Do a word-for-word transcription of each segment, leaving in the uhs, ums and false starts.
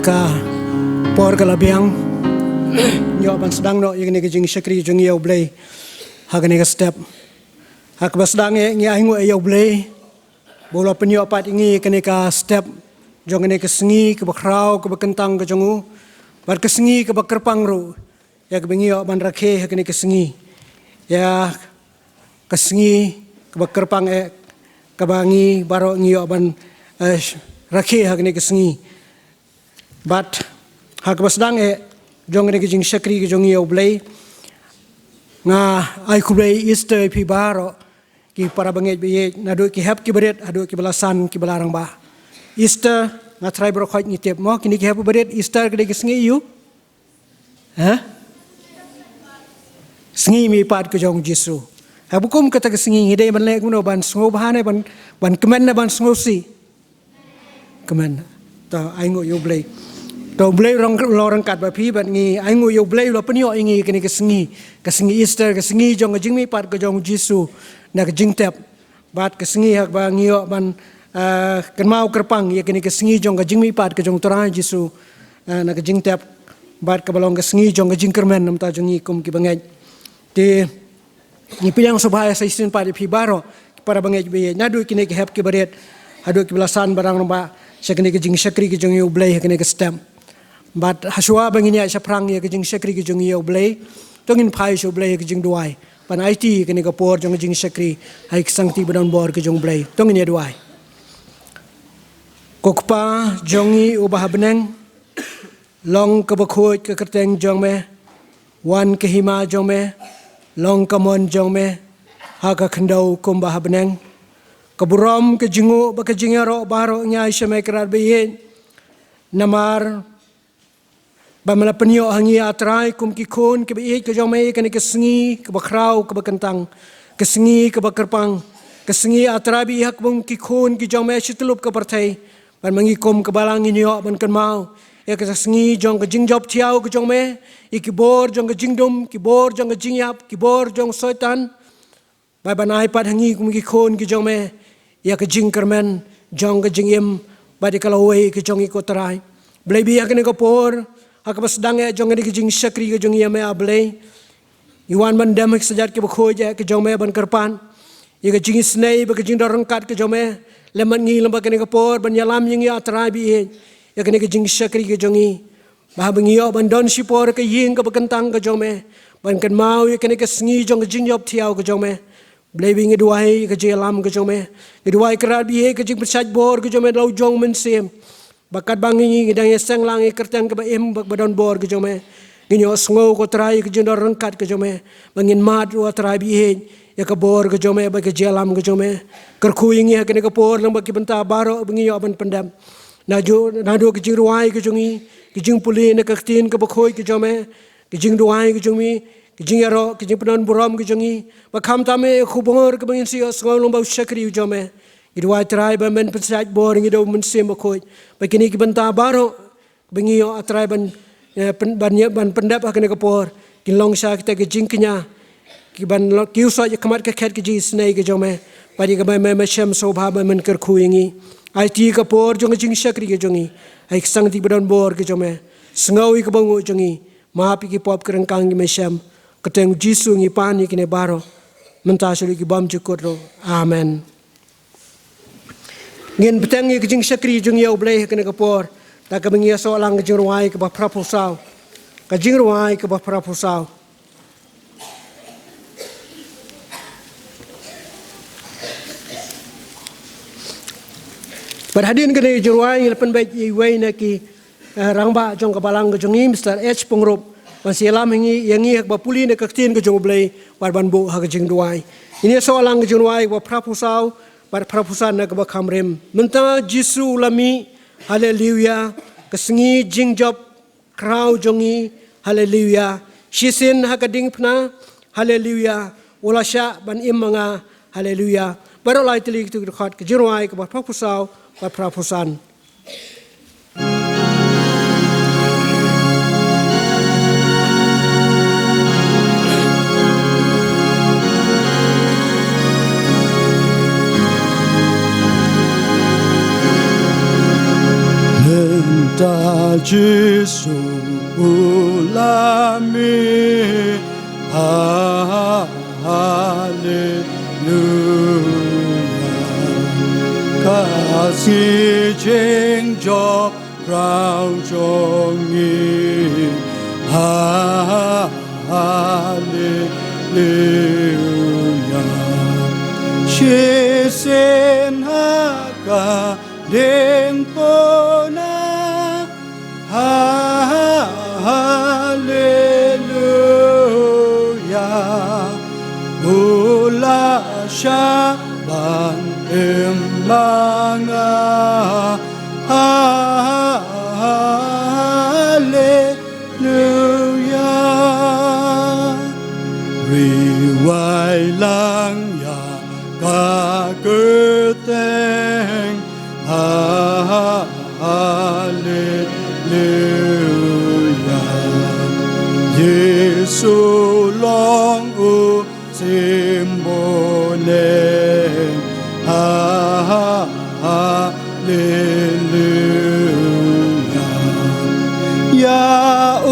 Ka por ka la biang, ngi ïoh ban sdang noh ïa kane ka jingshakri jong ngi ïa U Blei ha kane ka step. Ha kaba sdang eh ngi ainguh ïa U Blei ba u la pynïoh pat ïa ngi ïa kane ka step jong kane ka sngi kaba khraw kaba kyntang ka jong u, bad ka sngi kaba kyrpang ruh, ïa kaba ngi ïoh ban rakhe ha kane ka sngi. Ïa ka sngi kaba kyrpang eh, kaba ngi baroh ngi ïoh ban, eh, rakhe ha kane ka sngi. Bad ha kaba sdang eh jong kane ka jingshakri ka jong ngi ïa U Blei, nga ai khublei Easter ïa phi baroh, ki para bangeit ba ïeit, naduh ki hep ki barit haduh ki ba la san ki ba la rangbah. Easter, nga trai baroh khoit ngi tip mo, kine ki hep ki barit, Easter ka dei ka sngi ïa u, ha? Sngi mihpat ka jong U Jisu. Ha ba kum kata ka sngi ngi dei ban leh kumno, ban sngewbha ne ban, ban kmen ne ban sngewsih? Kmen. To ainguh ïa U Blei. To U Blei u long, u long ryngkat bad phi, bad ngi ainguh ïa U Blei u la pynïoh ïa ngi kane ka sngi, ka sngi Easter, ka sngi jong ka jingmihpat ka jong U Jisu na ka jingtep. Bad ka sngi ha kaba ngi ïoh ban, ah, kynmaw kyrpang ïa kane ka sngi jong ka jingmihpat ka jong U Trai Jisu, ah, na ka jingtep. Bad kaba long ka sngi jong ka jingkyrmen na ka bynta jong ngi kum ki bangeit. Te ngi pdiang sngewbha ïa sa shisien pat ïa phi baroh, ki para bangeit ba ïeit, naduh kine ki hep ki barit haduh ki ba la san ba la rangbah, sha kane ka jingshakri ka jong ngi ïa U Blei ha kane ka step. Bad hashwa ba ngin ïaid shaphrang ïa ka jingshakri ka jong ngi ïa U Blei, to ngin phai sha U Blei ha ka jingduwai ban aiti ïa kane ka por jong ka jingshakri ha ka sangti ba don bor ka jong U Blei. To ngin ïa duwai. Ko Kpa jong ngi uba ha bneng, long kaba khuid ka kyrteng jong me, wan ka hima jong me, long ka mon jong me ha ka khyndew kumba ha bneng. Ka burom, ka jingnguh bad ka jingïaroh baroh ngi ai sha me, Kynrad ba ïeit, namar ba me la pynïoh ha ngi, A Trai, kum ki khun ki ba ïeit ka jong me, kane ka sngi kaba khraw kaba kyntang, ka sngi kaba kyrpang, ka sngi, A Trai ba ïeit, ha kaba kum ki khun ki jong me shi tyllup ka pyrthei, bad ma ngi kum ka balang ngin ïoh ban kynmaw ïa ka sngi jong ka jingjop thiaw ka jong me, ïa ki bor jong ka jingdum, ki bor jong ka jingïap, ki bor jong Soitan. Bad ban ai pat ha ngi kum ki khun ki jong me ïa ka jingkyrmen jong ka jingim bad ïa ka lawei ka jong ngi, ko Trai. Blei, ba ïa kane ka por, ha kaba sdang eh jong kane ka jingshakri ka jong ngi ïa me, A Blei, ngi wan ban dem ha ki kjat ki bakhuid eh ka jong me ban kyrpad ïa ka jingisynei bad ka jingdon ryngkat ka jong me lem bad ngi lem bad kane ka por, ban ïalam ïa ngi, A Trai ba ïeit, ïa kane ka jingshakri ka jong ngi. Ba haba ngi ïoh ban don shipor ha ka ïing kaba kyntang ka jong me, ban kynmaw ïa kane ka sngi jong ka jingjop thiaw ka jong me, Blei, ba ngi duwai ïa ka jingïalam ka jong me. Ngi duwai, Kynrad ba ïeit, ka jingpynshait bor ka jong me da la u jong u Mynsiem, ba katba ngi, ngi dang ïaseng lang ïa ka kyrteng kaba im bad kaba don bor ka jong me, ngin ïohsngew, ko Trai, ïa ka jingdon ryngkat ka jong me, ba ngin mad ruh, A Trai ba ïeit, ïa ka bor ka jong me bad ka jingïalam ka jong me. Kyrkhu ïa ngi ha kane ka por lem bad ki bynta baroh ba ngi ïoh ban pyndep, naduh, naduh ka jingrwai ka jong ngi, ka jingpule na ka Ktien kaba khuid ka jong me, ka jingduwai ka jong ngi, ka jingïaroh, ka jingpynbun burom ka jong ngi, bad khamtam ïa ka khubor kaba ngin sa ïohsngew lyngba u shakri u jong me. Ngi duwai, Trai, ba men pynshait bor ïa ngi da u Mynsiem Bakhuid, ba kine ki bynta baroh ba ngi ïoh, A Trai, ban, eh, pyn-, ban ïa, ban pyndep ha kane ka por, kin long sha kita ki jingkñia, ki ban lo-, ki u soi ïa ka mat ka khet ka jingisynei ka jong me, bad ïa kaba me, me shem sngewbha ba men kyrkhu ïa ngi. Aiti ïa ka por jong ka jingshakri ka jong ngi ha ka sangti ba don bor ka jong me. Sngew ïa ka bynguh jong ngi. Map ïa ki pop ki ryngkang ki me shem. Kyrteng u Jisu ngi pan ïa kine baroh, mynta sha ki bymjukut ruh. Amen. Ngin bteng ïa ka jingshakri jong ngi ïa U Blei ha kane ka por, da kaba ngi ïasoh lang ka jingrwai kaba phra phew saw. Ka jingrwai kaba phra phew saw. Bad hadien kane ka jingrwai, ngi la pynbeit ïa iwei na ki, eh, rangbah jong ka balang ka jong ngi, Mister H Pyngrope, ban sa ïalam ïa ngi, ïa ngi ha kaba pule na ka Ktien ka jong U Blei, bad ban buh ha ka jingduwai. Ngin ïasoh lang ka jingrwai kaba phra phew saw bad phra phew san na kaba kham rim. Mynta Jisu u la mih, haleluya, ka sngi jingjop khraw jong ngi, haleluya. Shisien ha ka diengphna, haleluya, u la shah ban im ma nga, haleluya. Baroh lai tylli kito ki dkhot, ka jingrwai kaba phra phew saw bad phra phew san. Mynta Jisu u la mih. Haleluya. Ka sngi jingjop rau jong ngi. Haleluya. Shisien ha ka diengphna. Haleluya. U la shah ban im ma nga. Haleluya. Ri wai lang ïa ka kyrteng. Haleluya. Jisu long u symbol. Haleluya. Ïa u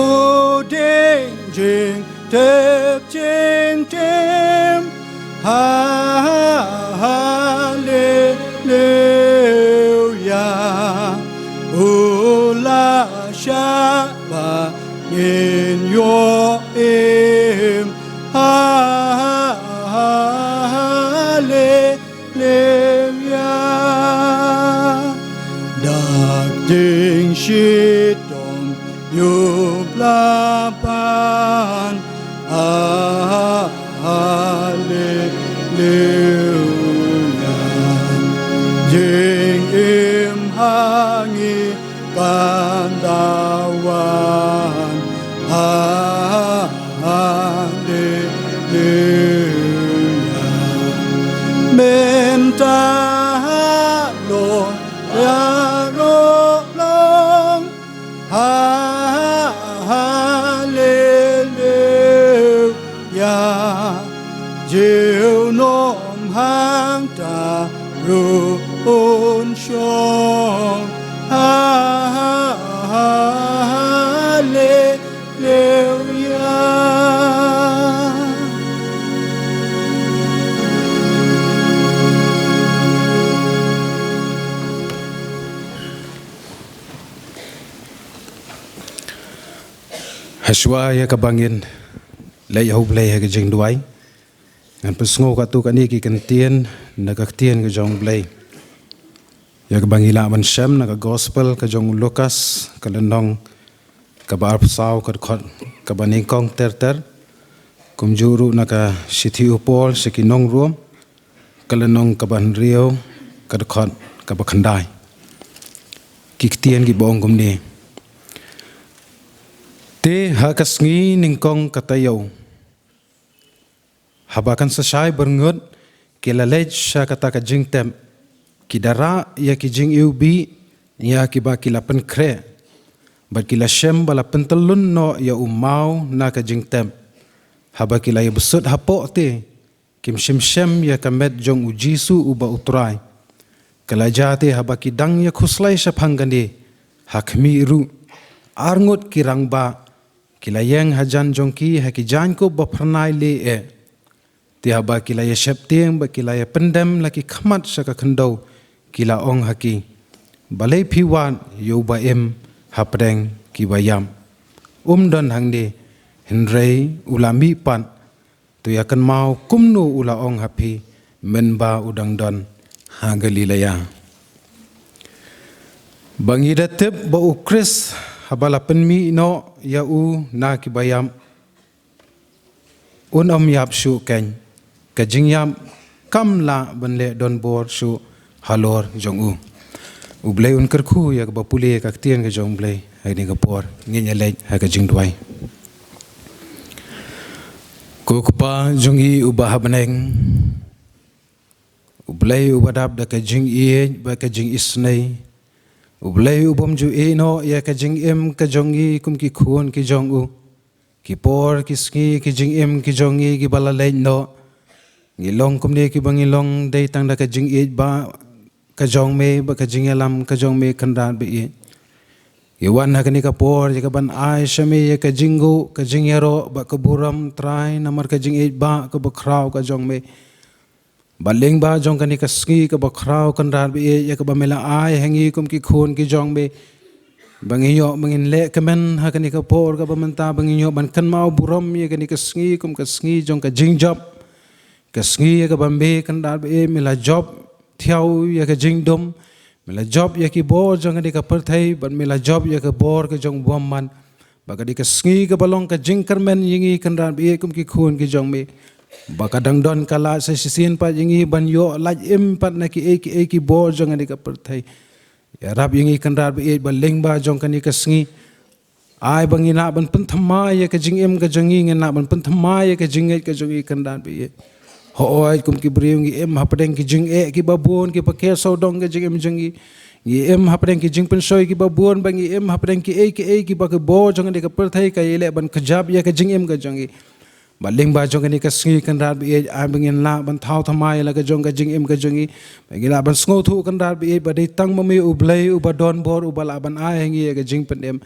dieng jingtep jingtim. Haleluya. U la shah ba ngin ïoh im. Haleluya. Dak jingshitom ïa u Blei ban. Haleluya. Jingim ha ngi kan da wan. Haleluya. Mynta halor ïaroh long. Haleluya. Junom hangta ruh un shong. Haleluya. Hashwa ïa kaba ngin leit ha U Blei ha ka jingduwai, ngan pynsngew katto katne ki ktien na ka ktien ka jong U Blei. Ïa kaba ngi lah ban shem na ka Gospel ka jong u Lukas, ka lynnong kaba arphew saw, ka dkhot kaba nyngkong ter ter. Kumjuh ruh na ka shithi u Paul sha ki nong Rom, ka lynnong kaba hynriew, ka dkhot kaba khyndai. Ki ktien kiba ong kumne: Te ha ka sngi nyngkong ka taïew, haba kan sa shai byrngut, ki la leit sha kata ka jingtep, ki da rah ïa ki jingiwbih ïa kiba ki la pynkhreh, bad ki la shem ba la pyntyllun noh ïa u maw na ka jingtep. Haba ki la ïabsut hapoh te, kim shym shem ïa ka met jong U Jisu uba U Trai. Ka la jia te haba ki dang ïakhuslai shaphang kane, ha khmih ruh, arngut ki rangbah ki la ïeng hajan jong ki ha ki jaiñkup ba phyrnai leh eh. Te haba ki la ïasheptieng bad ki la ïapyndem la ki khmat sha ka khyndew, ki la ong ha ki: Balei phi wad ïa uba im hapdeng kiba ïap? Um don hangne, hynrei u la mih pat. To ïa kynmaw kumno u la ong ha phi mynba u dang don ha Galilea. Ba ngi da tip ba U Khrist haba la pynmih noh ïa u na kiba ïap, un ym ïap shuh keiñ, ka jingïap kam lah ban leh donbor shuh halor jong u. U Blei un kyrkhu ïa kaba pule ka ktien ka jong U Blei ha kane ka por. Ngin ïa leit ha ka jingduwai. Ko Kpa jong ngi uba ha bneng, U Blei uba dap da ka jingïeit bad ka jingisynei, U Blei u bym ju ïehnoh ïa ka jingim ka jong ngi kum ki khun ki jong u. Ki por, ki sngi, ki jingim ki jong ngi kiba la leit noh, ngi long kumne kiba ngi long dei tang da ka jingïeit ba ka jong me, bad ka jingïalam ka jong me Kynrad ba ïeit. Ngi wan ha kane ka por ïa ka ban ai sha me ïa ka jingnguh, ka jingïaroh bad ka burom Trai, namar ka jingïeit ba ka bakhraw ka jong me. Bad lyngba jong kane ka sngi ka bakhraw, Kynrad ba ïeit, ïa ka ba me la ai ha ngi kum ki khun ki jong me, ba ngin ïoh, ba ngin leh kmen ha kane ka por ka ba mynta, ba ngin ïoh ban kynmaw burom ïa kane ka sngi kum ka sngi jong ka jingjop. Ka sngi ïa ka ba me, Kynrad ba ïeit, me la jop thiaw ïa ka jingdum, me la jop ïa ki bor jong kane ka pyrthei, bad me la jop ïa ka bor ka jong u bymman. Ba ka dei ka sngi ka ba long ka jingkyrmen ïa ngi, Kynrad ba ïeit, kum ki khun ki jong me. Ba ka dang don ka lad sa shisien pat ïa ngi ban ïoh lait im pat na kiei kiei ki bor jong kane ka pyrthei. Ïarap ïa ngi, Kynrad ba ïeit, ba lyngba jong kane ka sngi, ai ba ngin lah ban pynthymmai ïa ka jingim ka jong ngi, ngin lah ban pynthymmai ïa ka jingngeit ka jong ngi, Kynrad ba ïeit. Hooid, kum ki briew ngi im hapdeng ki jingeh ki ba bun ki ba ker sawdong ka jingim jong ngi. Ngi im hapdeng ki jingpynshoi ki ba bun, ba ngi im hapdeng kiei kiei ki ba ka bor jong kane ka pyrthei ka ïaleh ban kjap ïa ka jingim ka jong ngi. Bad lyngba jong kane ka sngi, Kynrad ba ïeit, ai ba ngin lah ban thaw thymmai la ka jong ka jingim ka jong ngi. Ba ngin lah ban sngewthuh, Kynrad ba ïeit, ba dei tang ma me U Blei u ba don bor, u ba lah ban ai ha ngi ïa ka jingpynim.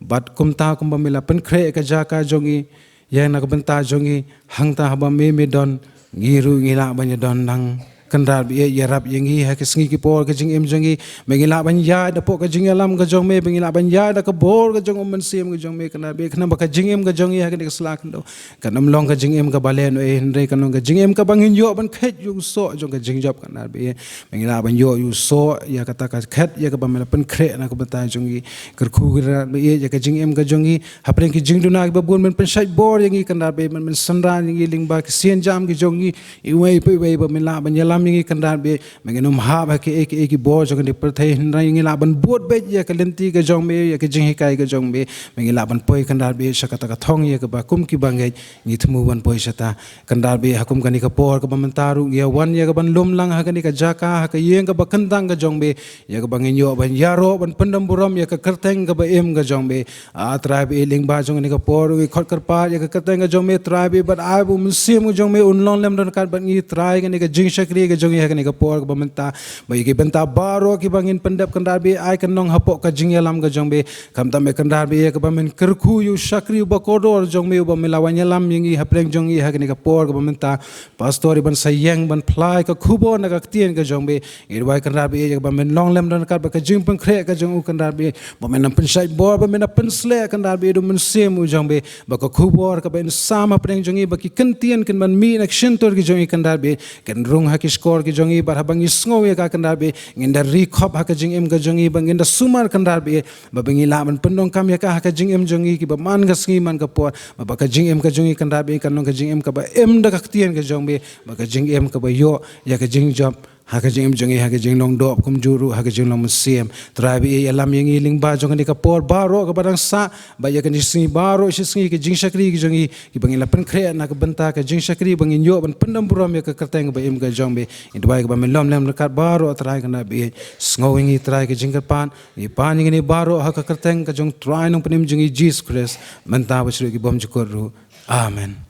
Bad kumta kumba me la pynkhreh ka jaka jong ngi ïa na ka bynta jong ngi, hangta haba me me don, ngi ruh ngi lah ban ïadon lang. Kynrad ba ïeit, ïarap ïa ngi ha ki sngi ki por ka jingim jong ngi, ba ngi lah ban ïaid hapoh ka jingïalam ka jong me, ba ngi lah ban ïaid da ka bor ka jong U Mynsiem ka jong me, Kynrad ba ïeit, khnang ba ka jingim ka jong ngi ha kane ka sla khyndew kan ym long ka jingim ka ba lehnohei, hynrei kan long ka jingim ka ba ngin ïoh ban kheit ïa u soh jong ka jingjop, Kynrad ba ïeit. Ba ngi lah ban ïoh ïa u soh ïa kata ka khet ïa ka ba me la pynkhreh na ka bynta jong ngi. Kyrkhu, Kynrad ba ïeit, ïa ka jingim ka jong ngi. Hapdeng ki jingduna ki ba bun, men pynshait bor ïa ngi, Kynrad ba ïeit, men, men synran ïa ngi lyngba ki sienjam ki jong ngi, iwei pa iwei, ba men lah ban ïalam ïa ngi, Kynrad ba ïeit, ba ngin ym hap ha kiei kiei ki bor jong kane ka pyrthei, hynrei ngin lah ban bud beit ïa ka lynti ka jong me, ïa ka jinghikai ka jong me, ba ngin lah ban poi, Kynrad ba ïeit, sha kata ka thong ïa ka ba kum ki ba ngeit ngi thmu ban poi shata. Kynrad ba ïeit, ha kum kane ka por ka ba mynta ruh ngi ïa wan ïa ka ban lum lang ha kane ka jaka, ha ka ïing ka ba kyntang ka jong me, ïa ka ba ngin ïoh ban ïaroh ban pyndem burom ïa ka kyrteng ka ba im ka jong me. A Trai ba ïeit, lyngba jong kane ka por ngi khot kyrpad ïa ka kyrteng ka jong me, Trai ba ïeit, bad ai ba U Mynsiem ka jong me un long lem don ryngkat bad ngi, Trai, kane ka jingshakri ka jong ngi ha kane ka por ka ba mynta. Ba ïa ki bynta baroh ki ba ngin pyndep, Kynrad ba ïeit, ai kan long hapoh ka jingïalam ka jong me. Khamtam, Kynrad ba ïeit, ïa ka ba men kyrkhu ïa u shakri u ba kordor jong me u ba me la wan ïalam ïa ngi hapdeng jong ngi ha kane ka por ka ba mynta. Pastor, i ban sa ïeng ban phla ïa ka khubor na ka ktien ka jong me. Ngi duwai, Kynrad ba ïeit, ïa ka ba men long lem don ryngkat bad ka jingpynkhreh ka jong u, Kynrad ba ïeit, ba men nang pynshait bor, ba men nang pynsleh, Kynrad ba ïeit, da U Mynsiem u jong me, ba ka khubor ka ba yn sam hapdeng jong ngi, ba ki ktien kin ban mih na ki shyntur ki jong ngi, Kynrad ba ïeit, kin rung ha ki shkor ki jong ngi, bad haba ngi sngew ïa ka, Kynrad ba ïeit, ngin da ri khop ha ka jingim ka jong ngi, ba ngin da sumar, Kynrad ba ïeit, ba ba ngi lah ban pyndonkam ïa ka ha ka jingim jong ngi ki ba man ka sngi man ka por, ba, ba ka jingim ka jong ngi, Kynrad ba ïeit, kan long ka jingim ka ba im da ka ktien ka jong me, ba ka jingim ka ba ïoh ïa ka jingjop ha ka jingim jong ngi, ha ka jinglong doh kumjuh ruh ha ka jinglong mynsiem. Trai ba ïeit, ïalam ïa ngi lyngba jong kane ka por baroh ka ba dang sah, ba ïa kane sngi baroh shi sngi ka jingshakri ka jong ngi, ki ba ngi la pynkhreh na ka bynta ka jingshakri, ba ngin ïoh ban pyndem burom ïa ka kyrteng ka ba im ka jong me. Ngi duwai ka ba men long lem ryngkat baroh, Trai, Kynrad ba ïeit, sngew ïa ngi, Trai, ka jingkyrpad. Ngi pan ïa ngi baroh ha ka kyrteng ka jong u Trai Nongpynim jong ngi Jisu Khrist, mynta bad shaduh ki bymjukut ruh. Amen.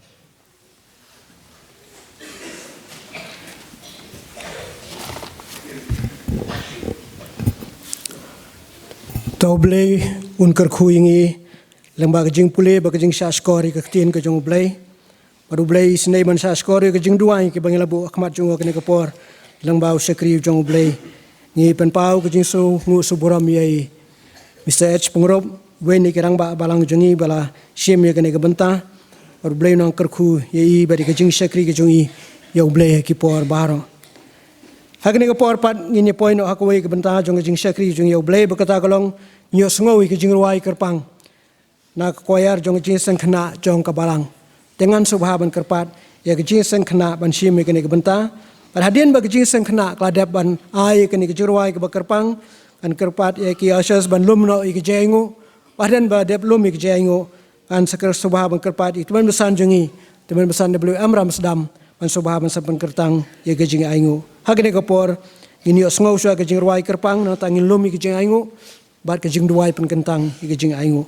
To U Blei un kyrkhu ïa ngi lyngba ka jingpule bad ka jingshahshkor ïa ka ktien ka jong U Blei. Bad U Blei isynei ban shahshkor ïa ka jingduwai ki ba ngi la buh ha khmat jong u ha kane ka por lyngba u shakri u jong U Blei. Ngi pynpaw ka jingsngewnguh sngewburom ïa i Mister H Pyngrope, uwei na ki rangbah balang jong ngi ba la shim ïa kane ka bynta. Bad U Blei un nang kyrkhu ïa i bad ïa ka jingshakri ka jong i ïa U Blei ha ki por baroh. Ha kane ka por pat ngin ïa poi noh ha kawei ka bynta jong ka jingshakri jong i ïa U Blei, bad kata ka long, ngin ïohsngew ïa ka jingrwai kyrpang na ka choir jong ka jingseng khynnah jong ka balang. Te ngan sngewbha ban kyrpad ïa ka jingseng khynnah ban shim ïa kane ka bynta. Bad hadien ba ka jingseng khynnah ka la dep ban ai ïa kane ka jingrwai ka ba kyrpang, ngan kyrpad ïa ki ushers ban lum noh ïa ka jingainguh. Bad hadien ba dep lum ïa ka jingainguh, ngan sa kyr-, sngewbha ban kyrpad ïa ki tymmen basan jong ngi, tymmen basan W M Ramsdam, ban sngewbha ban sa pynkyrtang ïa ka jingainguh. Ha kane ka por ngin ïohsngew shuwa ka jingrwai kyrpang, nangta ngin lum ïa ka jingainguh bad ka jingduwai pynkyntang ïa ka jingainguh.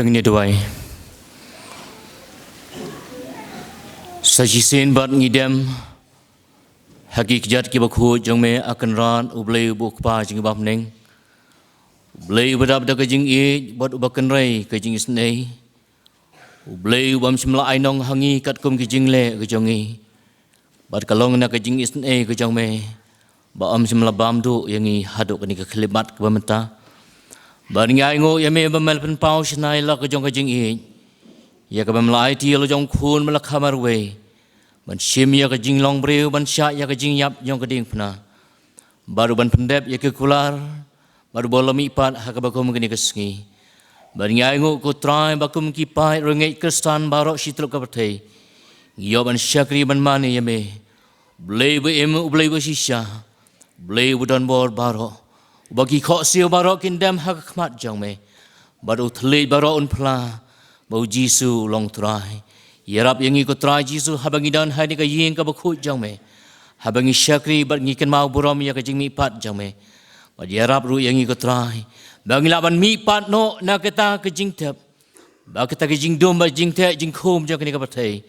Ngin ïa duwai. Sa shisien bad ngi dem ha ki kjat kiba khuid jong me, A Kynrad, U Blei uba U Kpa jong ngi ba ha bneng, U Blei uba dap da ka jingïeit bad uba kynrei ka jingisynei, U Blei u bym shym la ainong ha ngi katkum ki jingleh ka jong ngi, bad ka long na ka jingisynei ka jong me ba ym shym la bam duh ïa ngi haduh kane ka khyllipmat kaba mynta. Bad ngi ainguh ïa me ba me la pynpaw shynna ïa la ka jong ka jingïeit, ïa kaba me la aiti ïa la jong u Khun ba la kha marwei, ban shim ïa ka jinglong briew, ban shah ïa ka jingïap jong ka diengphna, bad ruh ban pyndep ïa ki kular, bad ruh ban long mihpat ha kaba kum kane ka sngi. Bad ngi ainguh, ko Trai, ba kum ki paid riewngeit Khristan baroh shi tylli ka pyrthei, ngi ïoh ban shakri ban mane ïa me, Blei ba im, U Blei ba shisha, Blei uba don bor baroh, uba ki khohsiew baroh kin dem ha ka khmat jong me, bad u thylliej baroh un phla ba U Jisu u long Trai. Ïarap ïa ngi, ko Trai Jisu, haba ngi don ha kane ka ïing kaba khuid jong me, haba ngi shakri bad ngi kynmaw burom ïa ka jingmihpat jong me. Bad ïarap ruh ïa ngi, ko Trai, ba ngin lah ban mihpat noh na kata ka jingtep, ba kata ka jingdum bad jingteh jingkhum jong kane ka pyrthei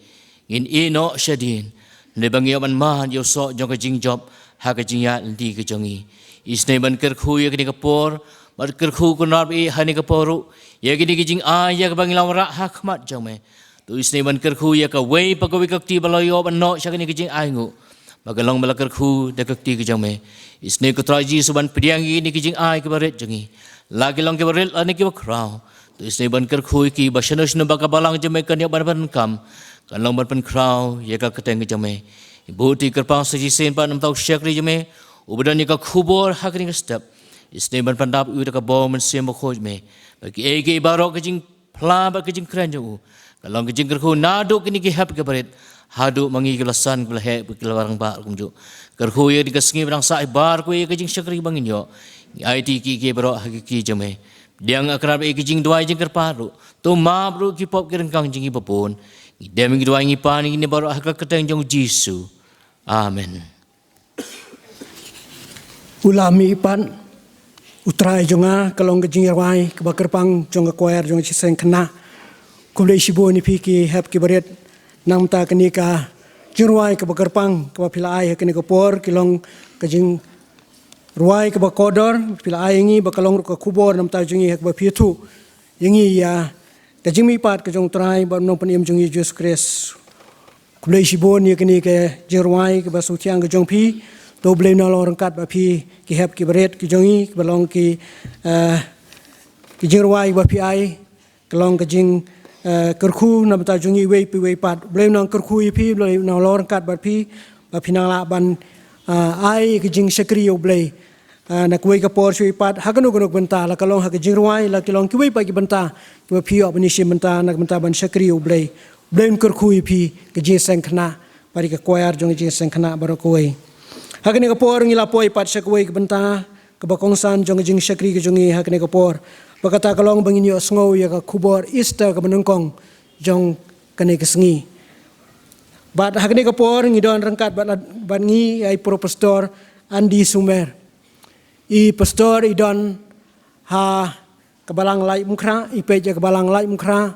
ngin ïeh noh shadien, hynrei ba ngin ïoh ban mad ïa u soh jong ka jingjop ha ka jingïaid lynti ka jong ngi. Isynei ban kyrkhu ïa kane ka por, bad kyrkhu, ko Kynrad ba ïeit, ha kane ka por ruh ïa kine ki jingai ïa kaba ngi la wanrah ha khmat jong me. To isynei ban kyrkhu ïa kawei pa kawei ka kti ba la ïoh ban noh sha kane ka jingainguh, ba ka long ba la kyrkhu da ka kti ka jong me. Isynei, ko Trai Jisu, ban pdiang ïa kine ki jingai kiba rit jong ngi, la ki long kiba rit lane kiba khraw. To isynei ban kyrkhu ïa ki, ba shano shano ba ka balang jong me kan ïoh ban pyndonkam, kan long ban pynkhraw ïa ka kyrteng ka jong me. Bud ïa i kyrpang sa shisien pat na ka bynta u shakri jong me uba don ïa ka khubor ha kane ka step. Isynei ban pyndap ïa u da ka bor Mynsiem Bakhuid me, ba kiei kiei baroh, ka jingphla bad ka jingkren jong u, ka long ka jingkyrkhu naduh kine ki hep kiba rit haduh ma ngi kiba la san, kiba la heh, kiba la rangbah ruh kumjuh. Kyrkhu ïa kane ka sngi ba dang sah, ïa baroh ïa ka jingshakri ba ngin ïoh. Ngi aiti ïa ki baroh ha ki kti jong me. Pdiang, A Kynrad ba ïeit, ïa ki jingduwai jingkyrpad ruh. To map ruh ki pop ki ryngkang jong ngi ba bun. Ngi dem ngi duwai ngi pan ïa kine baroh ha ka kyrteng jong U Jisu. Amen. U la mihpat, U Trai jong nga, ka long ka jingrwai kaba kyrpang jong ka choir jong ka Seng Khynnah. Khublei shibun ïa phi ki hep kiba rit. Na ka bynta kane ka jingrwai kaba kyrpang kaba phi la ai ha kane ka por, ka long ka jingrwai kaba kordor phi la ai ïa ngi, ba ka long ruh ka khubor na ka bynta jong ngi ha kaba phi ïathuh ïa ngi ïa ka jingmihpat ka jong U Trai bad U Nongpynim jong ngi, Jisu Khrist. Khublei shibun ïa kane ka jingrwai kaba sngewthiang ka jong phi. To U Blei un nang long ryngkat bad phi ki hep kiba rit ki jong ngi, kiba long ki, eh, ki jingrwai ba phi ai, ka long ka jing, eh, kyrkhu na ka bynta jong ngi iwei pa iwei pat. U Blei un nang kyrkhu ïa phi, U Blei un nang long ryngkat bad phi, ba phin nang lah ban, eh, ai ka jingshakri ïa U Blei. Ah, na kawei ka por sha kawei pat, ha kano kano ka bynta, la ka long ha ka jingrwai, la ki long kiwei pat ki bynta kiba phi ïoh ban ïashim bynta, na ka bynta ban shakri ïa U Blei. U Blei un kyrkhu ïa phi, ka Jingseng Khynnah bad ïa ka choir jong ka Jingseng Khynnah baroh kawei. Ha kane ka por ngi la poi pat sha kawei ka bynta kaba kongsan jong ka jingshakri ka jong ngi ha kane ka por, ba kata ka long ba ngin ïohsngew ïa ka khubor Easter kaba nyngkong jong kane ka sngi. Bad ha kane ka por ngi don ryngkat bad, bad ngi ïa i Pro Pastor Andy Sumer. I Pastor i don ha ka Balang Laitumkhrah, i peit ïa ka Balang Laitumkhrah,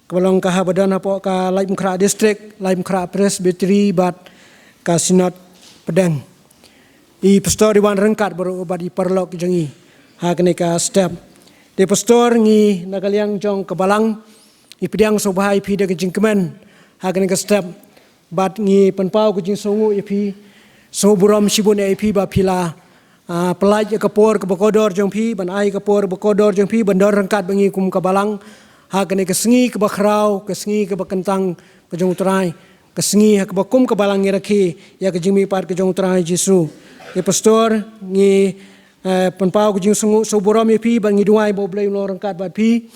kaba long ka haba don hapoh ka Laitumkhrah District, Laitumkhrah Presbytery bad ka Synod Pdeng. I Pastor i wan ryngkat baroh bad i paralok jong ngi ha kane ka step. Te Pastor, ngi na ka liang jong ka Balang ngi pdiang sngewbha ïa phi da ka jingkmen ha kane ka step. Bad ngi pynpaw ka jingsngewnguh ïa phi, sngewburom shibun ïa phi ba phi la, ah, pyllait ïa ka por kaba kordor jong phi, ban ai ka por kaba kordor jong phi ban don ryngkat bad ngi kum ka Balang ha kane ka sngi kaba khraw, ka sngi kaba kyntang ka jong U Trai, ka sngi ha kaba kum ka Balang ngi rakhe ïa ka jingmihpat ka jong U Trai Jisu. Te Pastor, ngi, eh, pynpaw ka jingsngewnguh, sngewburom ïa phi, bad ngi duwai ba U Blei un long ryngkat bad phi.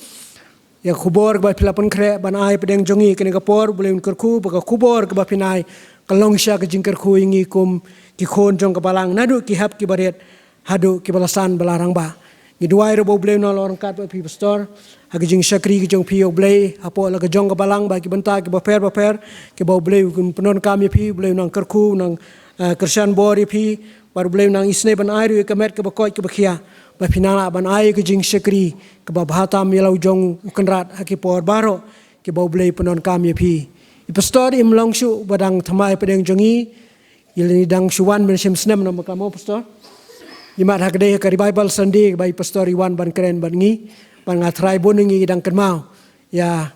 Ïa ka khubor kaba phi la pynkhreh ban ai hapdeng jong ngi kane ka por, U Blei un kyrkhu ba ka khubor kaba phin ai kan long shisha ka jingkyrkhu ïa ngi kum ki khun jong ka Balang, naduh ki hep kiba rit haduh kiba la san ba la rangbah. Ngi duwai ruh ba U Blei un nang long ryngkat bad phi Pastor ha ka jingshakri ka jong phi, ïa U Blei, hapoh la ka jong ka Balang bad ki bynta kiba pher bapher kiba U Blei un pyndonkam ïa phi. U Blei un nang kyrkhu, un nang, eh, kyrshan bor ïa phi, bad U Blei un nang isynei ban ai ruh ïa ka met kaba koit kaba khia ba phi nang lah ban ai ka jingshakri kaba bha tam ïa la u jong u kynrad ha ki por baroh kiba U Blei u pyndonkam ïa phi. I pastor im long shuh ba dang thymmai pdeng jong ngi, i la ni dang shu wan ban shim snem namar ka mo pastor. I mat ha ka dei ha ka Revival Sunday ba i pastor i wan ban kren bad ngi, bad nga trai bun ngi dang kynmaw ïa,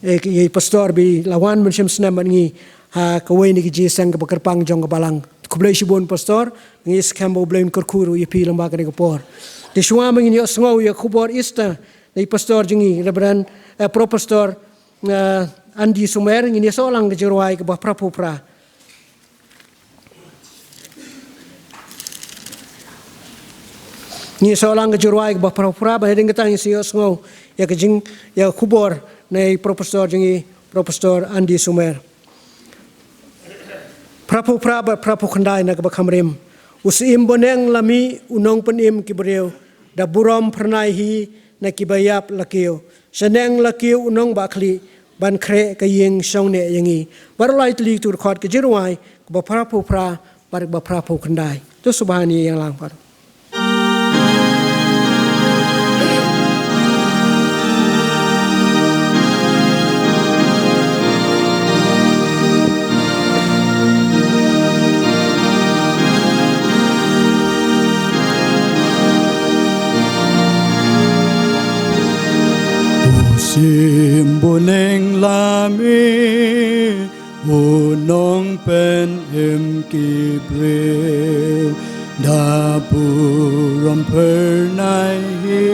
eh, i pastor ba i la wan ban shim snem bad ngi ha kawei na ki jingïaseng kaba kyrpang jong ka balang. Khublei shibun pastor, ngi skhem ba U Blei un kyrkhu ruh ïa phi lyngba kane ka por. Te shuwa ba ngin ïohsngew ïa ka khubor Easter na i pastor jong ngi, Reverend, eh, Pro Pastor, eh, Andy Sumer, ngin ïasoh lang ka jingrwai kaba phra phew phra. Ngin ïasoh lang ka jingrwai kaba phra phew phra, bad hadien kata ngin sa ïohsngew ïa ka jing, ïa ka khubor na i Pro Pastor jong ngi, Pro Pastor Andy Sumer. Phra phew phra bad phra phew khyndai na kaba kham rim. U Syiem bneng la mih, u Nongpynim ki briew, da burom phyrnai hi na kiba ïap la kiew. Shaneng la kiew u nongbahkhlieh, ban khreh ka ïing shong neh ïa ngi. Baroh lai tylli tu dkhot ka jingrwai kaba phra phew phra bad kaba phra phew khyndai. To sngewbha ïa lang pat. U Syiem bneng la mih, u Nongpynim ki briew, da burom phyrnai hi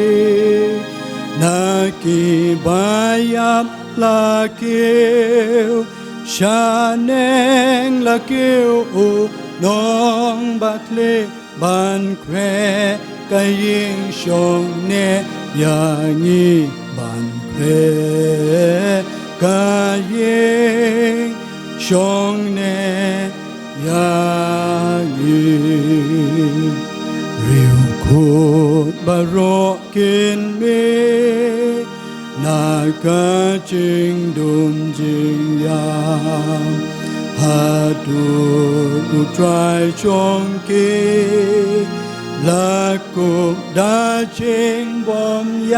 na kiba ïap la kiew. Shaneng la kiew u nongbahkhlieh, ban khreh ka ïing shong neh ïa ngi, ban khreh ka ïing shong neh ïa ngi. Riewkhuid baroh kin mih na ka jingdum jingïap, haduh U Trai jong ki, la kup da jingbymïap.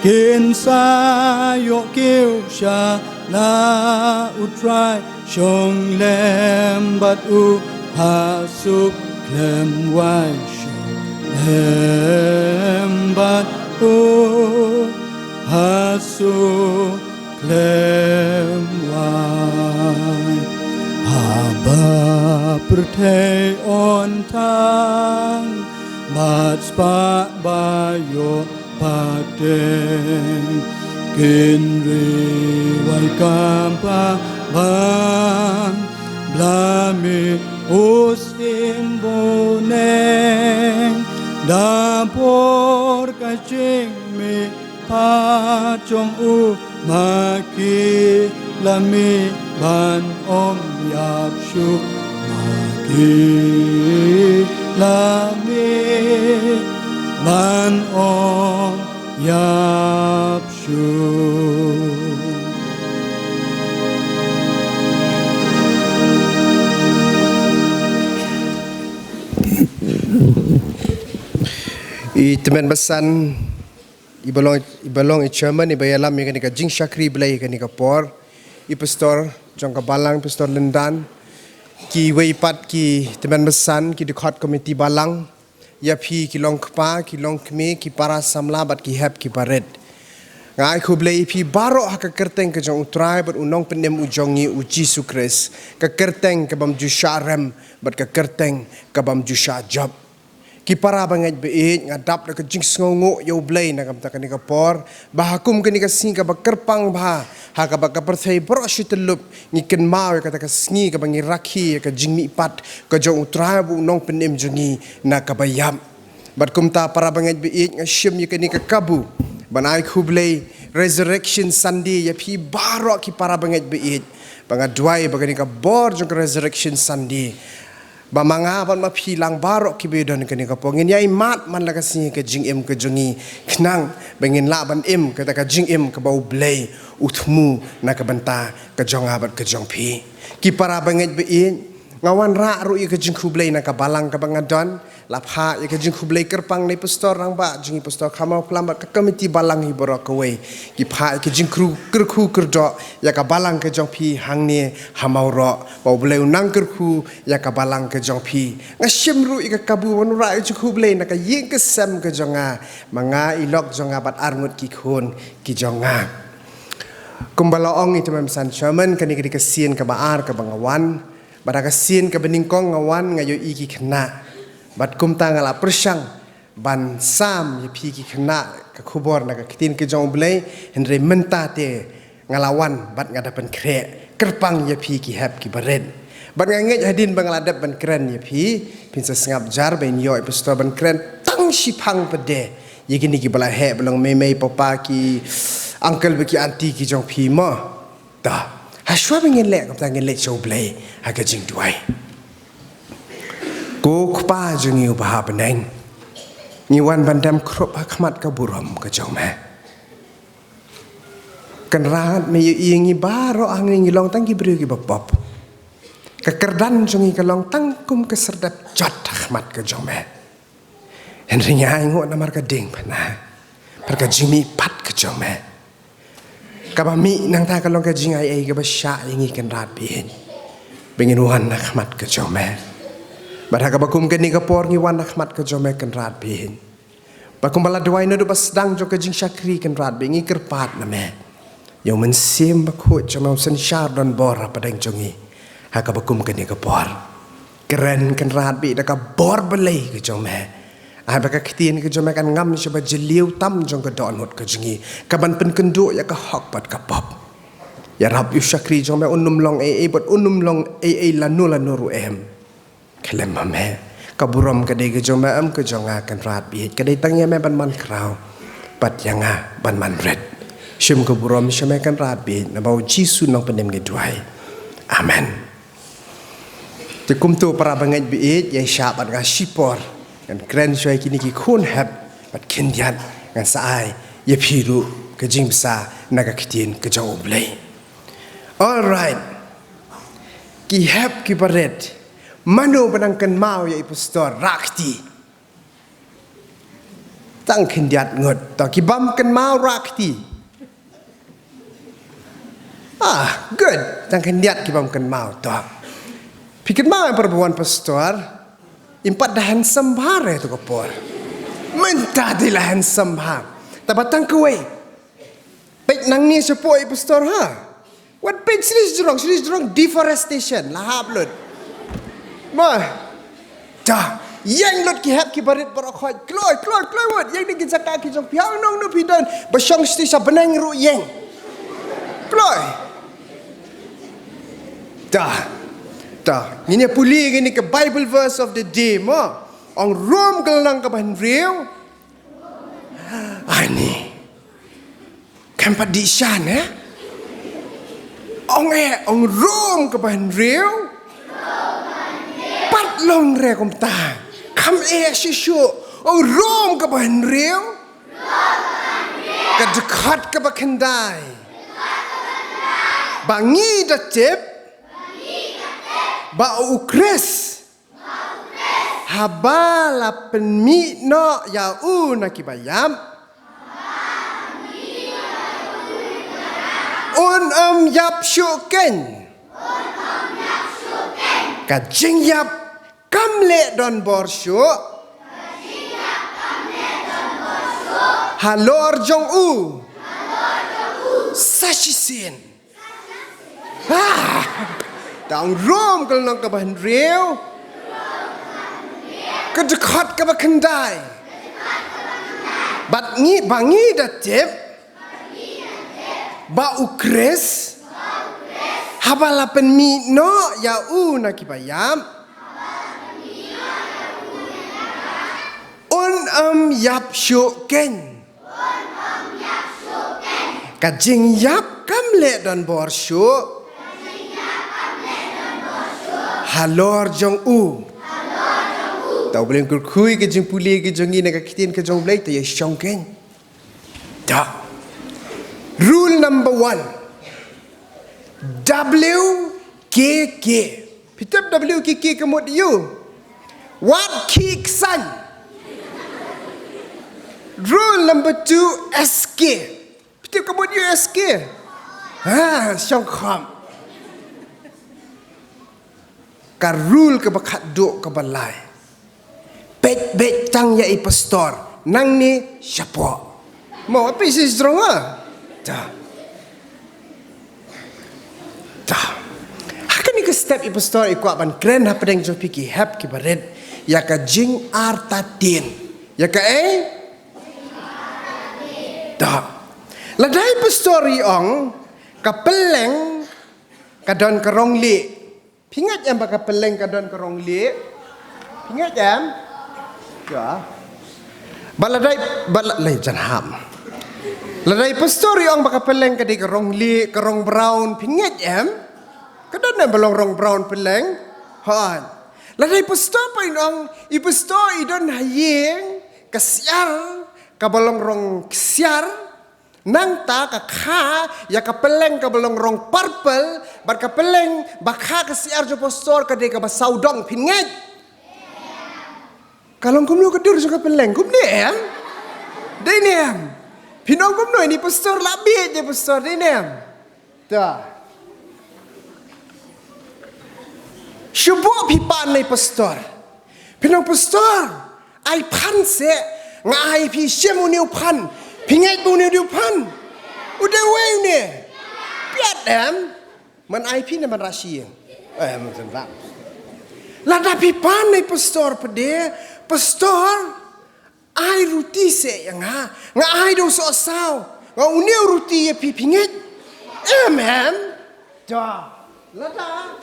Kin sa ïoh kiew sha la U Trai shong lem bad u, ha suk khlem wai shong lem bad u, ha suk khlem wai. Haba pyrthei on thang bad spah ba ïoh pateng, kin ri wai kam pa bang, bla mih u Syiem bneng, da bor ka jingmihpat jong u, ma ki la mih ban ym ïap shuh, ma ki la mih ban ym ïap shuh. I tymmen basan, i ba long, i ba long i chairman, i ba ïalam ïa kane ka jingshakri Blei ïa kane ka por, i pastor jong ka balang, Pastor Lyndan, kiwei pat ki tymmen basan, ki dkhot komiti balang, ïa phi ki long kpa, ki long kmie, ki para samla bad ki hep ki barit. Nga ai khublei ïa phi baroh ha ka kyrteng ka jong U Trai bad U Nongpynim u jong ngi U Jisu Khrist, ka kyrteng ka bym ju shah rem bad ka kyrteng ka bym ju shah jop. Ki para bangeit baieit, nga dap da ka jingsngewnguh ïa U Blei na ka bynta kane ka por, ba ha kum kane ka sngi kaba kyrpang bha, ha kaba ka pyrthei baroh shi tyllup ngi kynmaw ïa kata ka sngi kaba ngi rakhe ïa ka jingmihpat ka jong U Trai bad U Nongpynim jong ngi na kaba ïap. Bad kumta para bangeit baieit, nga shim ïa kane ka kabu ban ai khublei Resurrection Sunday ïa phi baroh ki para bangeit baieit. Ba nga duwai ba kane ka bor jong ka Resurrection Sunday, ba ma nga bad ma phi lang baroh kiba ïadon kane ka por, ngin ïai mad man la ka sngi ka jingim ka jong ngi, khnang ba ngin lah ban im kata ka jingim kaba U Blei u thmu na ka bynta ka jong nga bad ka jong phi. Ki para bangeit baieit, Nga wanrah ruh ïa ka jingkhublei na ka balang kaba nga don. La phah ïa ka jingkhublei kyrpang na i Pastor Rangbah jong ngi, Pastor Kharmawphlam, bad ka komiti balang hi baroh kawei. Ki phah ïa ka jingkyrkhu kyrdoh ïa ka balang ka jong phi hangne ha Mawroh. Ba U Blei un nang kyrkhu ïa ka balang ka jong phi. Nga shim ruh ïa ka kabu wanrah ïa ka jingkhublei na ka ïing ka sem ka jong nga, ma nga, i lok jong nga bad arngut ki khun ki jong nga. Kumba la ong i Tymmen Basan Sherman, kane ka dei ka sien kaba ar kaba nga wan. Bad ha ka sien kaba nyngkong nga wan, nga ïohi ki khynnah. Bad kumta nga la pyrshang ban sam ïa phi ki khynnah ka khubor na ka ktien ka jong U Blei, hynrei mynta te nga la wan bad nga da pynkhreh kyrpang ïa phi ki hep ki barit. Bad nga ngeit hadien ba nga la dep ban kren ïa phi, phin sa sngap jar ba in ïoh i Pastor ban kren tang shiphang pat de ïa kine kiba la heh, ba long mei mei papa, ki uncle bad ki aunty ki jong phi mo. Ta, ha shuwa ba ngin leh kumta, ngin leit sha U Blei ha ka jingduwai. Ko Kpa jong ngi uba ha bneng, ngi wan ban dem khrup ha khmat ka burom ka jong me. Kynrad, me ïohi ïa ngi baroh hangne ngi long tang ki briew kiba pop. Ka kyrdan jong ngi ka long tang kum ka syrdep jot ha khmat ka jong me. Hynrei ngi ainguh namar ka diengphna bad ka jingmihpat ka jong me. Kaba mih nangta ka long ka jingaiei kaba shah ïa ngi, Kynrad Blei. Ba ngin wan ha khmat ka jong me. Bad ha kaba kum kane ka por ngi wan ha khmat ka jong me, Kynrad Blei. Ba kumba la duwai naduh ba sdang jong ka jingshakri, Kynrad Blei, ngi kyrpad na me. Ïa U Mynsiem Bakhuid jong me un synshar donbor hapdeng jong ngi ha kaba kum kane ka por. Kren, Kynrad Blei, da ka bor balei ka jong me. Ai ba ka ktien ka jong me kan ngam sha ba jylliew tam jong ka dohnud ka jong ngi, kaban pynkynduh ïa ka hok bad ka pop. Ïarap ïa u shakri jong me, un ym long ei ei bad un ym long ei ei lano lano ruh em. Khlem ma me. Ka burom ka dei ka jong me em ka jong nga, Kynrad Blei. Ka dei tang ïa me ban man khraw bad ïa nga ban man rit. Shim ka burom sha me, Kynrad Blei, na ba U Jisu Nongpynim ngi duwai. Amen. Te kumto, para bangeit baieit, ïa shah bad nga shipor, ngan kren shuwa ïa kine ki khun hep bad khyndiat, ngan sa ai ïa phi ruh ka jingbsa na ka ktien ka jong U Blei. All right. Ki hep ki barit. Mano ba nang kynmaw ïa i Pastor, rah kti. Tang khyndiat ngut. To, ki bym kynmaw, rah kti. Ah, good. Tang khyndiat ki bym kynmaw. To, phi kynmaw em, para ba wan Pastor? Im pat da handsome bha re to ka por. Mynta te la handsome bha. Tangba tang kawei. Peit nangne shapoh i Pastor, ha. Wat peit, shisha jrong, shisha jrong, deforestation la hap lut. Ma. Da ïeng lut ki hep ki barit baroh khoit. Kloi, kloi, kloi wat. Ïeng da ki jaka ki jong phi, ha nongno phi don. Ba shong shisha bneng ruh ïeng. Kloi. Da. Da. Ngin ïa pule kane ka Bible verse of the day mo. Ong Rom ka lynnong kaba hynriew. Ani. Kam pat dih shan, eh? Ong eh, ong Rom kaba hynriew. Pat long re kumta. Kam eh shisha. Ong Rom kaba hynriew. Ka dkhot kaba khyndai. Ba ngi da tip ba U Khrist haba la pynmih noh ïa u na kiba ïap, un ym ïap shuh keiñ. Ka jingïap kam leh donbor shuh halor jong u sa shisien. Ah! Tang Rom ka lynnong kaba hynriew, ka dkhot kaba khyndai. Bad ngi, ba ngi da tip ba U Khrist haba la pynmih noh ïa u na kiba ïap, un ym ïap shuh keiñ. Ka jingïap kam leh donbor shuh halor jong u. Ta U Blei un kyrkhu ïa ka jingpule ka jong ngi na ka ktien ka jong U Blei, ta ïa shong keiñ. Ta. Rule number one. W K K. Phi tip W K K ka mut U. Wat khih ksan. Rule number two, S K. Phi tip ka mut U, S K. Ha, shong kham. Ka rule kaba khatduh kaba lai. Peit beit tang ïa i pastor. Nangne shapoh. Mo, phi shisha jrong ah. Ta. Ta. Ha kane ka step i pastor i kwah ban kren hapdeng jong phi ki hep kiba rit. Ïa ka jingartatien. Ïa ka ei? Ta. Lada i pastor i ong ka pylleng ka don ka rong lieh. Phi ngeit em ba ka pylleng ka don ka rong lieh? Phi ngeit em? Ya. Ba lada i, ba la, lai jan ham. Lada i pastor i ong ba ka pylleng ka dei ka rong lieh, ka rong brown, phi ngeit em? Ka don em ba long rong brown pylleng? Hooid. Lada i pastor pat i ong, i pastor i don ha ïing ka syiar kaba long rong ksiar, nangta ka kha ïa ka pylleng kaba long rong purple, bad ka pylleng ba kha ka syiar jong pastor ka dei kaba sawdong, phin ngeit? Ka long kumno ka dur jong ka pylleng, kumne em? Dei ne em? Phin ong kumno, ine i pastor la bieit ïa i pastor, dei ne em? Ta. Shu buh phi pan na i pastor. Phin ong, pastor, ai phan seh, nga ai phi shim une u phan. Phi ngeit ba une u dei u phan? U dei uwei une. Piat em? Man ai phi ne man rah shi ïing? Eh, man rah. Lada phi pan na i pastor pat de, pastor, ai ruti seh ïa nga. Nga ai da u sohsaw. Nga une u ruti ïa phi, phi ngeit? Em, em. Ta. Lada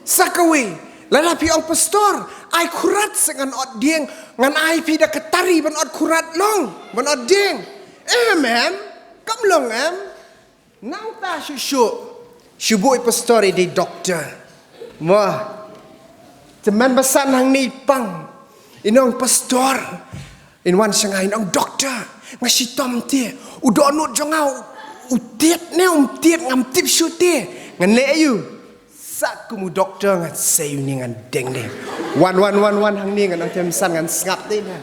sa kawei, lada phi ong, pastor, ai khrat seh ngan ot dieng, ngan ai phi da ka tari ban ot khrat long, ban ot dieng. Em, em. Kam long em? Nangta shuh shuh, shu buh i pastor i dei doctor. Mo. Tymmen basan hangne i pang. I ong, pastor, in wan sha nga, i ong, doctor, nga shitom te. U dohnud jong nga u tied ne um tied ngam tip shuh te. Ngan leh aïu? Sa kum u doctor ngan sei une, ngan deng ne. Wan, wan, wan, wan hangne, ngan ong, tymmen basan, ngan sngap te na.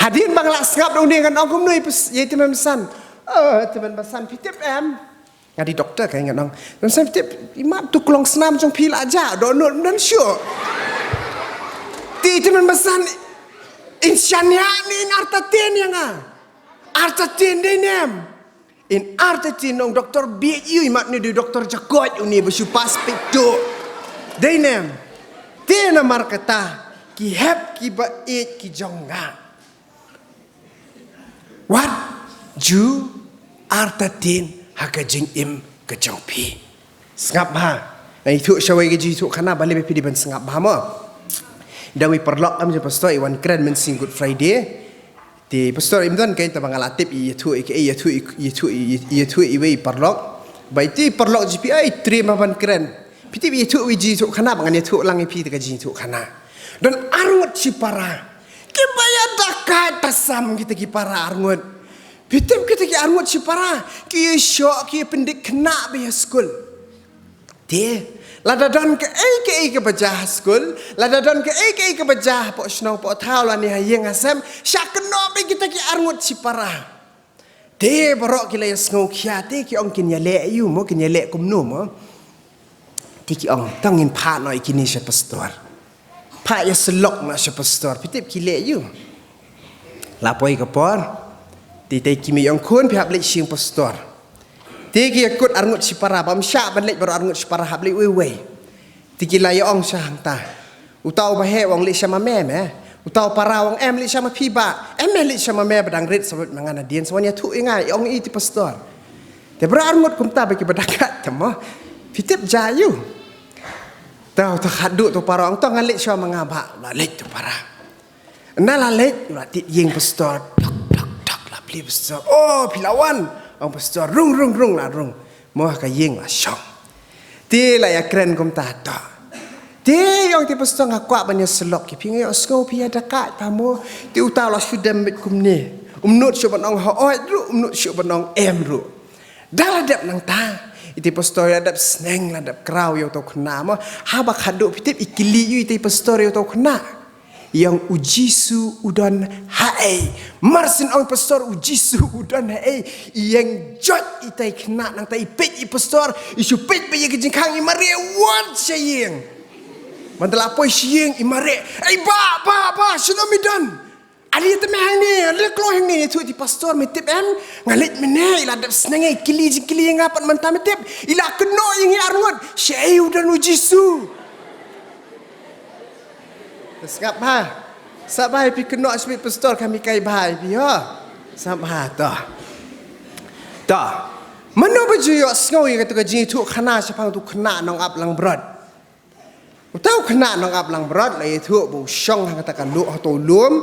Hadien ba nga la sngap da une, ngan ong kumno ïa i tymmen basan. Oh, tymmen basan, phi tip em? Nga dei doctor, ka ngan ong. Tymmen basan, phi tip, i map tu klong snam jong phi la jah, dohnud ym don shuh. Te tymmen basan, in shaniah ne in artatien ïa nga? Artatien, dei ne em? In artatien, ong, doctor bieit ïa u, i map ne u dei u doctor jakoit une ba shu pass peit tu. Dei ne em? Te namar kata, ki hep kiba ïeit ki jong nga, wat ju artatien ha ka jingim ka jong phi. Sngap bha. Ngan ïathuh shawei ka jingïathuhkhana, balei ba phi dei ban sngap bha mo. Da wei paralok kam jong pastor i wan kren mynsiem Good Friday. Te pastor im don, kein te ba nga la tip i ïathuh i, i ïathuh i, ïathuh i, ïathuh iwei i paralok. Ba iti i paralok jong phi, ai trei ma ban kren. Phi tip i ïathuh i jingïathuhkhana, ba ngan ïathuh lang ïa phi te ka jingïathuhkhana. Don arngut shipara kiba ïa dakait tasam, kita ki para arngut. Phi tip kita ki arngut shipara ki ïa shoh, ki ïa pyndik khynnah ba ïa skul. Te lada don kaei kaei kaba jia ha skul, lada don kaei kaei kaba jia hapoh shnong poh thaw lane ha ïing ha sem, shah kynnoh beit kita ki arngut shipara. Te baroh ki la ïa sngew khia, te ki ong kin ïa leh aïu mo, kin ïa leh kumno mo. Te ki ong, to ngin phah noh ïa kine sha pastor. Phah ïa syllok noh sha pastor. Phi tip ki leh aïu? La poi ka por, te te ki mei ong, khun, phi hap leit sha ïing pastor. Te ki ïa kut arngut shipara, bym shah ban leit baroh arngut shipara, hap leit wei wei. Te ki la ïa ong sha hangta. Uta uba heh u ong, leit sha ma me me. Uta u para u ong, em, leit sha ma phi bah. Em, me leit sha ma me, ba dang rit sa bad ma nga nadien, sa wan ïathuh ïa nga, ïa ong ïa i te pastor. Te baroh arngut kumta ba kiba dakait te mo. Phi tip jia aïu? Te uta khatduh, uta u para u ong, to ngan leit shuwa ma nga bah. La leit uta u para. Ynda la leit, la tied ïing pastor. Tok tok tok, la plie pastor. Oh, phi la wan? Ong pastor, rung rung rung, la rung. Mo ha ka ïing la shong. Te la ïa kren kumta to. Te ong te pastor, nga kwah ban ïa syllok ïa phi, nga ïohsngew phi ïa dakait bha mo. Te uta u la shu dem beit kumne. Um nud shuh ban ong hooid ruh, um nud shuh ban ong em ruh. Da la dep nangta, ita i pastor la dep sneng, la dep kraw ïa uta u khynnah mo. Haba khadduh phi tip i kylli ïa uta i pastor ïa uta u khynnah, ïa u Jisu u don haei? Mar shen ong pastor u Jisu u don haei, i ïeng joit ita i khynnah nangta, i peit i pastor, i shu peit beit ïa ka jingkhang, i mareh wat sha ïing. Mynta la poi sha ïing i mareh, "Ei bah, bah, bah, shano me don?" "Ale te me hangne, ale kloi hangne." "Ïathuh ïa i pastor, me tip em, nga leit mynne, i la dep sneng, i kylli jingkylli ïa nga pat mynta, me tip, i la kynnoh ïa ngi arngut shaei u don u Jisu." Sngap bha. Sngap bha, phi kynnoh sha i pastor, ka mi kai bha ïa phi ho. Sngap bha to. To. Mano ba ju ïohsngew ïa kata ka jingïathuh khana shaphang uta u khynnah nongap langbrot? Uta u khynnah nongap langbrot la ïathuh ba u shong ha kata ka lum, ha uta u lum,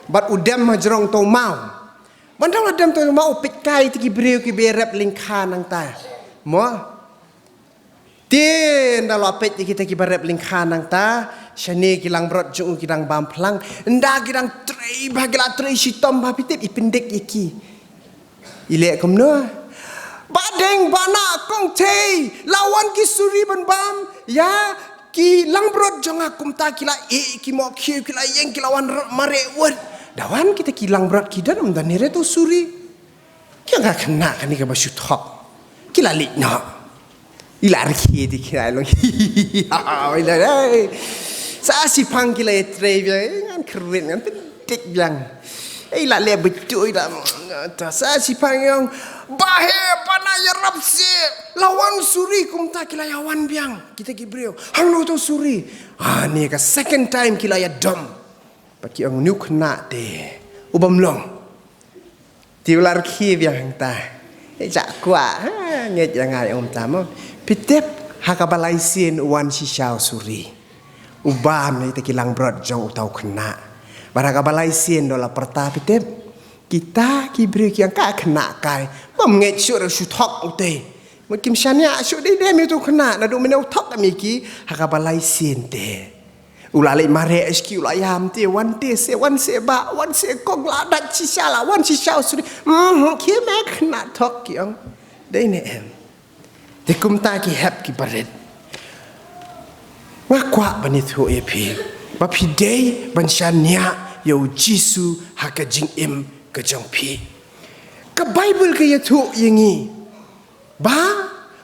bad u dem ha jrong uta u maw. Ban dang la dem uta u maw, u peit kai ïa kita ki briew kiba rep lyngkha nangta. Mo? Te ynda la peit ïa kita kiba rep lyngkha nangta, shane ki langbrot jong u ki dang bam phlang, ynda ki dang trei bha, ki la trei shitom bha, phi tip i pyndik ïa ki. I leh kumno? "Bah Deng, Bah Nah, Kong Thei, la wan ki suri ban bam ïa ki langbrot jong nga, kumta ki la ïeh, ki mohkhiew, ki la ïeng, ki la wan r-, mareh wut." Da wan kita ki langbrot ki don, ym don hi re uta u suri. Ki ong, "Ka khynnah kane kaba shu thok, ki la leit noh." I la rkhie ïa ki, ki la long. Oi la dei. Sa shiphang ki la ïatrei biang, ngan kyrwit, ngan pyndik biang. I la leh betul, i la, ta sa shiphang i ong, "Bah he, Bah Nah, ïarap seh, la wan suri." Kumta ki la ïawan biang kita ki briew. "Hangno uta u suri?" Ah, ne ka second time ki la ïadom. Bad ki ong, "Une u khynnah te u bym long." Te u la rkhie biang hangta. "Eh, jah kwah, ha, ngeit ïa nga, ong kumta mo." Phi tip, ha kaba lai sien u wan shisha u suri. U bam ïa kita ki langbrot jong uta u khynnah. Bad ha kaba lai sien da la pyrta, phi tip, kita ki briew ki ong, "Ka khynnah kai, bym ngeit shuh re, shu thok utei." Mut kim shaniah shuh, dei dei ïa uta u khynnah, naduh mynne u thok ïa ki, ha kaba lai sien te. U la leit mareh sha ki, u la ïam te, "Wan te seh, wan seh bah, wan seh kong, la dait shisha, la wan shisha u suri." "Mhm, khie me khynnah thok," ki ong. Dei ne em? Te kumta ki hep ki barit. Nga kwah ban ïathuh ïa phi ba phi dei ban shaniah ïa u Jisu ha ka jingim ka jong phi. Ka Baibl ka ïathuh ïa ngi ba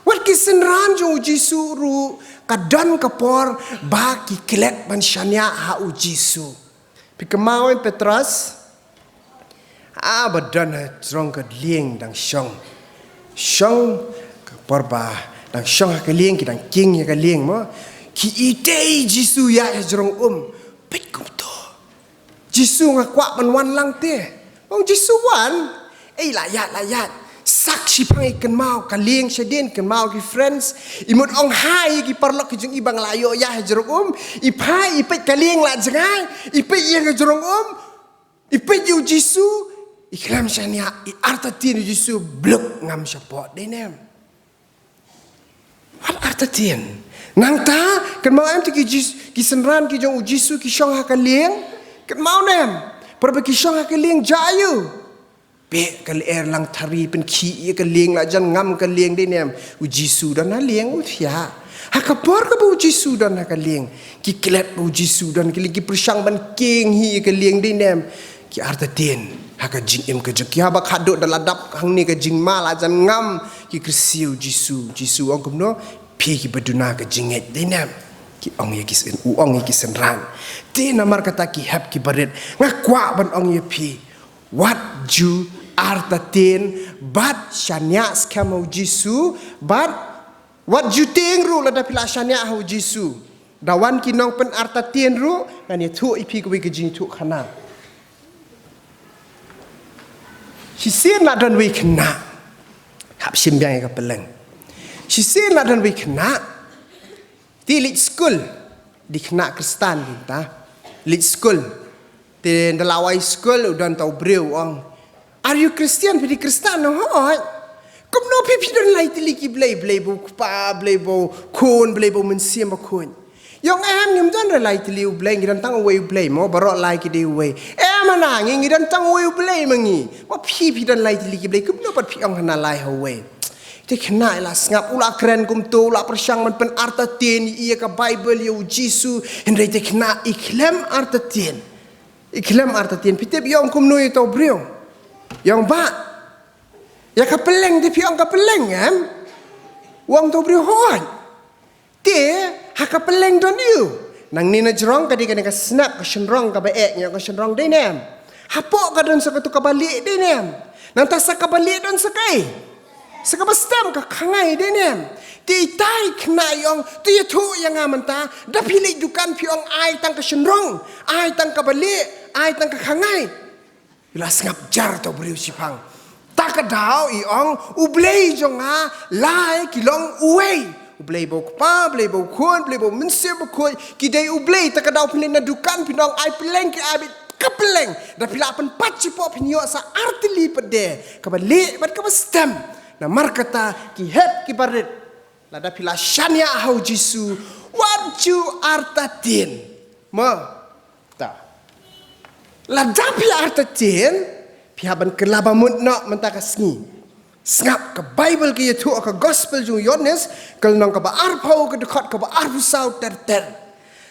wat ki synran jong u Jisu ruh ka don ka por ba ki klet ban shaniah ha u Jisu. Phi kynmaw em Petros? Ah, ba don ha jrong ka lieng dang shong. Shong, ka por ba dang shong ha ka lieng, ki dang king ïa ka lieng mo. Ki itei Jisu ïaid ha jrong um. Peit kumto. "Jisu, nga kwah ban wan lang te." Ong Jisu, "Wan." Ei, la ïaid, la ïaid. Sak shiphang i kynmaw ka lieng shadien, kynmaw ki friends. I mut ong ha ïa ki paralok ki jong i ba nga la ïoh ïaid ha jrong um. I phai, i peit ka lieng la jngai. I peit ïa ka jrong um. I peit ïa u Jisu. I khlem shaniah, i artatien ïa u Jisu, bluk, ngam shapoh. Dei ne em? Wat artatien. Nangta, kynmaw em te ki Jis-, ki synran ki jong u Jisu ki shong ha ka lieng. Kynmaw ne em? Por ba ki shong ha ka lieng, jia aiu? Peit ka lyer lang thari, pynkhih ïa ka lieng, la jan ngam ka lieng. Dei ne em? U Jisu don ha lieng, u thiah. Ha ka por kaba u Jisu don ha ka lieng, ki klet ba u Jisu don ha ka lieng, ki pyrshang ban king hi ïa ka lieng. Dei ne em? Ki artatien ha ka jingim ka jong ki. Haba khadduh da la dap hangne ka jingma, la jan ngam, ki kyrsiew Jisu. Jisu ong kumno? "Phi kiba duna ka jingngeit." Dei ne em? Ki ong ïa ki syn-, u ong ïa ki synran. Te namar kata ki hep ki barit, nga kwah ban ong ïa phi, wat ju artatien, bad shaniah skhem ha u Jisu, bad wat ju tieng ruh lada phi la shaniah ha u Jisu. Da wan ki nongpynartatien ruh, ngan ïathuh ïa phi kawei ka jingïathuh khana. Shisien la don uwei u khynnah. Hap shim biang ïa ka pylleng. Shisien la don uwei u khynnah. Te leit skul. Dei khynnah Khristan kumta. Leit skul. Te ynda la wai skul, u don uta u briew u ong, "Are you Christian? Phi dei Khristan?" "Hooid." "Kumno phi, phi don lai tylli ki blei, blei ba u Kpa, blei ba u Khun, blei ba u Mynsiem Bakhuid?" "Ïa ong em, ngim don re lai tylli u blei, ngi don tang uwei u blei mo, baroh lai ki dei uwei." "Em, hana ngi, ngi don tang uwei u blei ma ngi. Ma phi, phi don lai tylli ki blei, kumno pat phi ong hana lai ha uwei?" Te khynnah i la sngap, u la kren kumto, u la pyrshang ban pynartatien ïa ka Baibl, ïa u Jisu, hynrei te khynnah i khlem artatien. I khlem artatien, phi tip i ong kumno ïa uto u briew? I ong, "Bah, ïa ka pylleng te phi ong ka pylleng, em?" U ong uto u briew, "Hooid." Te, ha ka pylleng don aiu? Nangne na jrong ka dei kane ka snep, ka shynrong kaba eh, ïa ka shynrong dei ne em? Hapoh ka don sa katu kaba lieh dei ne em? Nangta sa kaba lieh don sa kaei? Sa kaba stem, ka khangai dei ne em? Te itai khynnah i ong, to ïathuh ïa nga mynta, da phi leit dukan phi ong ai tang ka shynrong, ai tang kaba lieh, ai tang ka khangai. I la sngap jar uto u briew shiphang. Ta ka daw i ong, U Blei jong nga, lai ki long uwei. U Blei ba u Kpa, Blei ba u Khun, Blei ba u Mynsiem Bakhuid, ki dei U Blei. Ta ka daw phin leit na dukan phin ong ai pylleng, ki ai beit ka pylleng. Da phi la pynpait shapoh phin ïoh sa artylli pat de, kaba lieh bad kaba stem. Namar kata ki hep ki barit, lada phi la shaniah ha u Jisu, wat ju artatien. Mo. Ta. Lada phi artatien, phi hap ban kylla ba mut noh mynta ka sngi. Sngap, ka Baibl ka ïathuh ha ka Gospel jong u Ïoannis, ka lynnong kaba arphew, ka dkhot kaba arphew saw ter ter.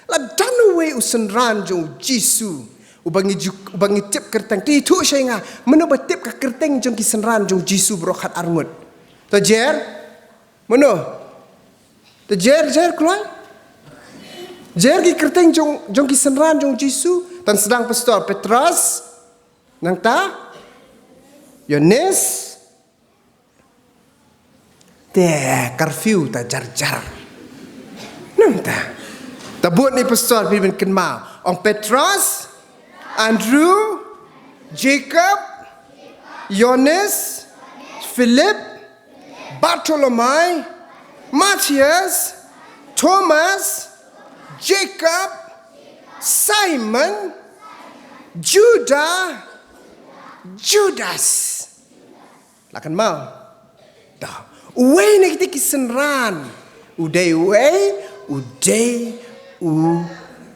La don uwei u synran jong u Jisu, uba ngi ju, uba ngi tip kyrteng. Te ïathuh sha nga, mano ba tip ka kyrteng jong ki synran jong u Jisu baroh khatar ngut? To jer? Mano? To jer, jer kloi? Jer ki kyrteng jong, jong ki synran jong u Jisu. Tang sdang pastor, Petros. Nangta? Ïoannis. Te, curfew ta jar jar. Nangta. Ta bud ne pastor, phi ban kynmaw. Ong Petros, Andrew, Jacob, Ïoannis, Philip, Bartolomai, Matthias, Thomas, Jacob, Simon, Judah, Judas. La kynmaw? Uwei na kita ki synran, u dei uwei, u dei u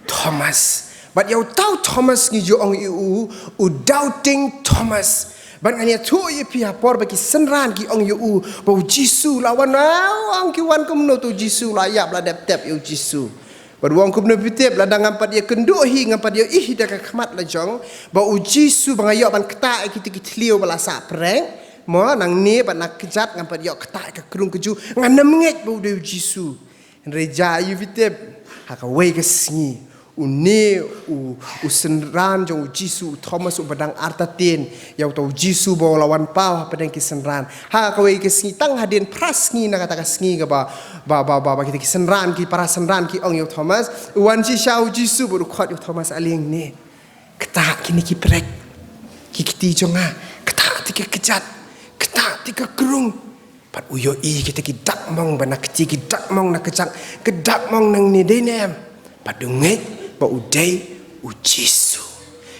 Thomas. Bad ïa uta u Thomas ngi ju ong ïa u, u doubting Thomas. Bad ngan ïathuh ïa phi ha por ba ki synran ki ong ïa u ba u Jisu la wan, ong ki wan kumno, uta u Jisu la ïap, la dep tep ïa u Jisu. Bad u ong kumno phi tip, lada ngam pat ïakynduh hi, ngam pat ïohi hi da ka khmat la jong, ba u Jisu ba nga ïoh ban ktah ïa kita ki thliew ba la sah prek, mo, nangne bad na kjat ngam pat ïoh ktah ïa ka krung kajuh, ngan nym ngeit ba u dei u Jisu. Hynrei jia ïa u, phi tip, ha kawei ka sngi, une u, u synran jong u Jisu, u Thomas uba dang artatien ïa uta u Jisu ba u la wan paw hapdeng ki synran. Ha kawei ka sngi, tang hadien phra sngi na kata ka sngi kaba, ba, ba, ba, ba kita ki synran, ki para synran ki ong ïa u Thomas, u wan shisha u Jisu bad u khot ïa u Thomas, ale hangne. Ktah kine ki prek, ki kti jong nga, ktah te ki kjat, ktah te ki krung. Bad u ïohi kita ki dak mong ba na kti, ki dak mong na kjat, ki dak mong nangne, dei ne em? Bad u ngeit ba u dei u Jisu.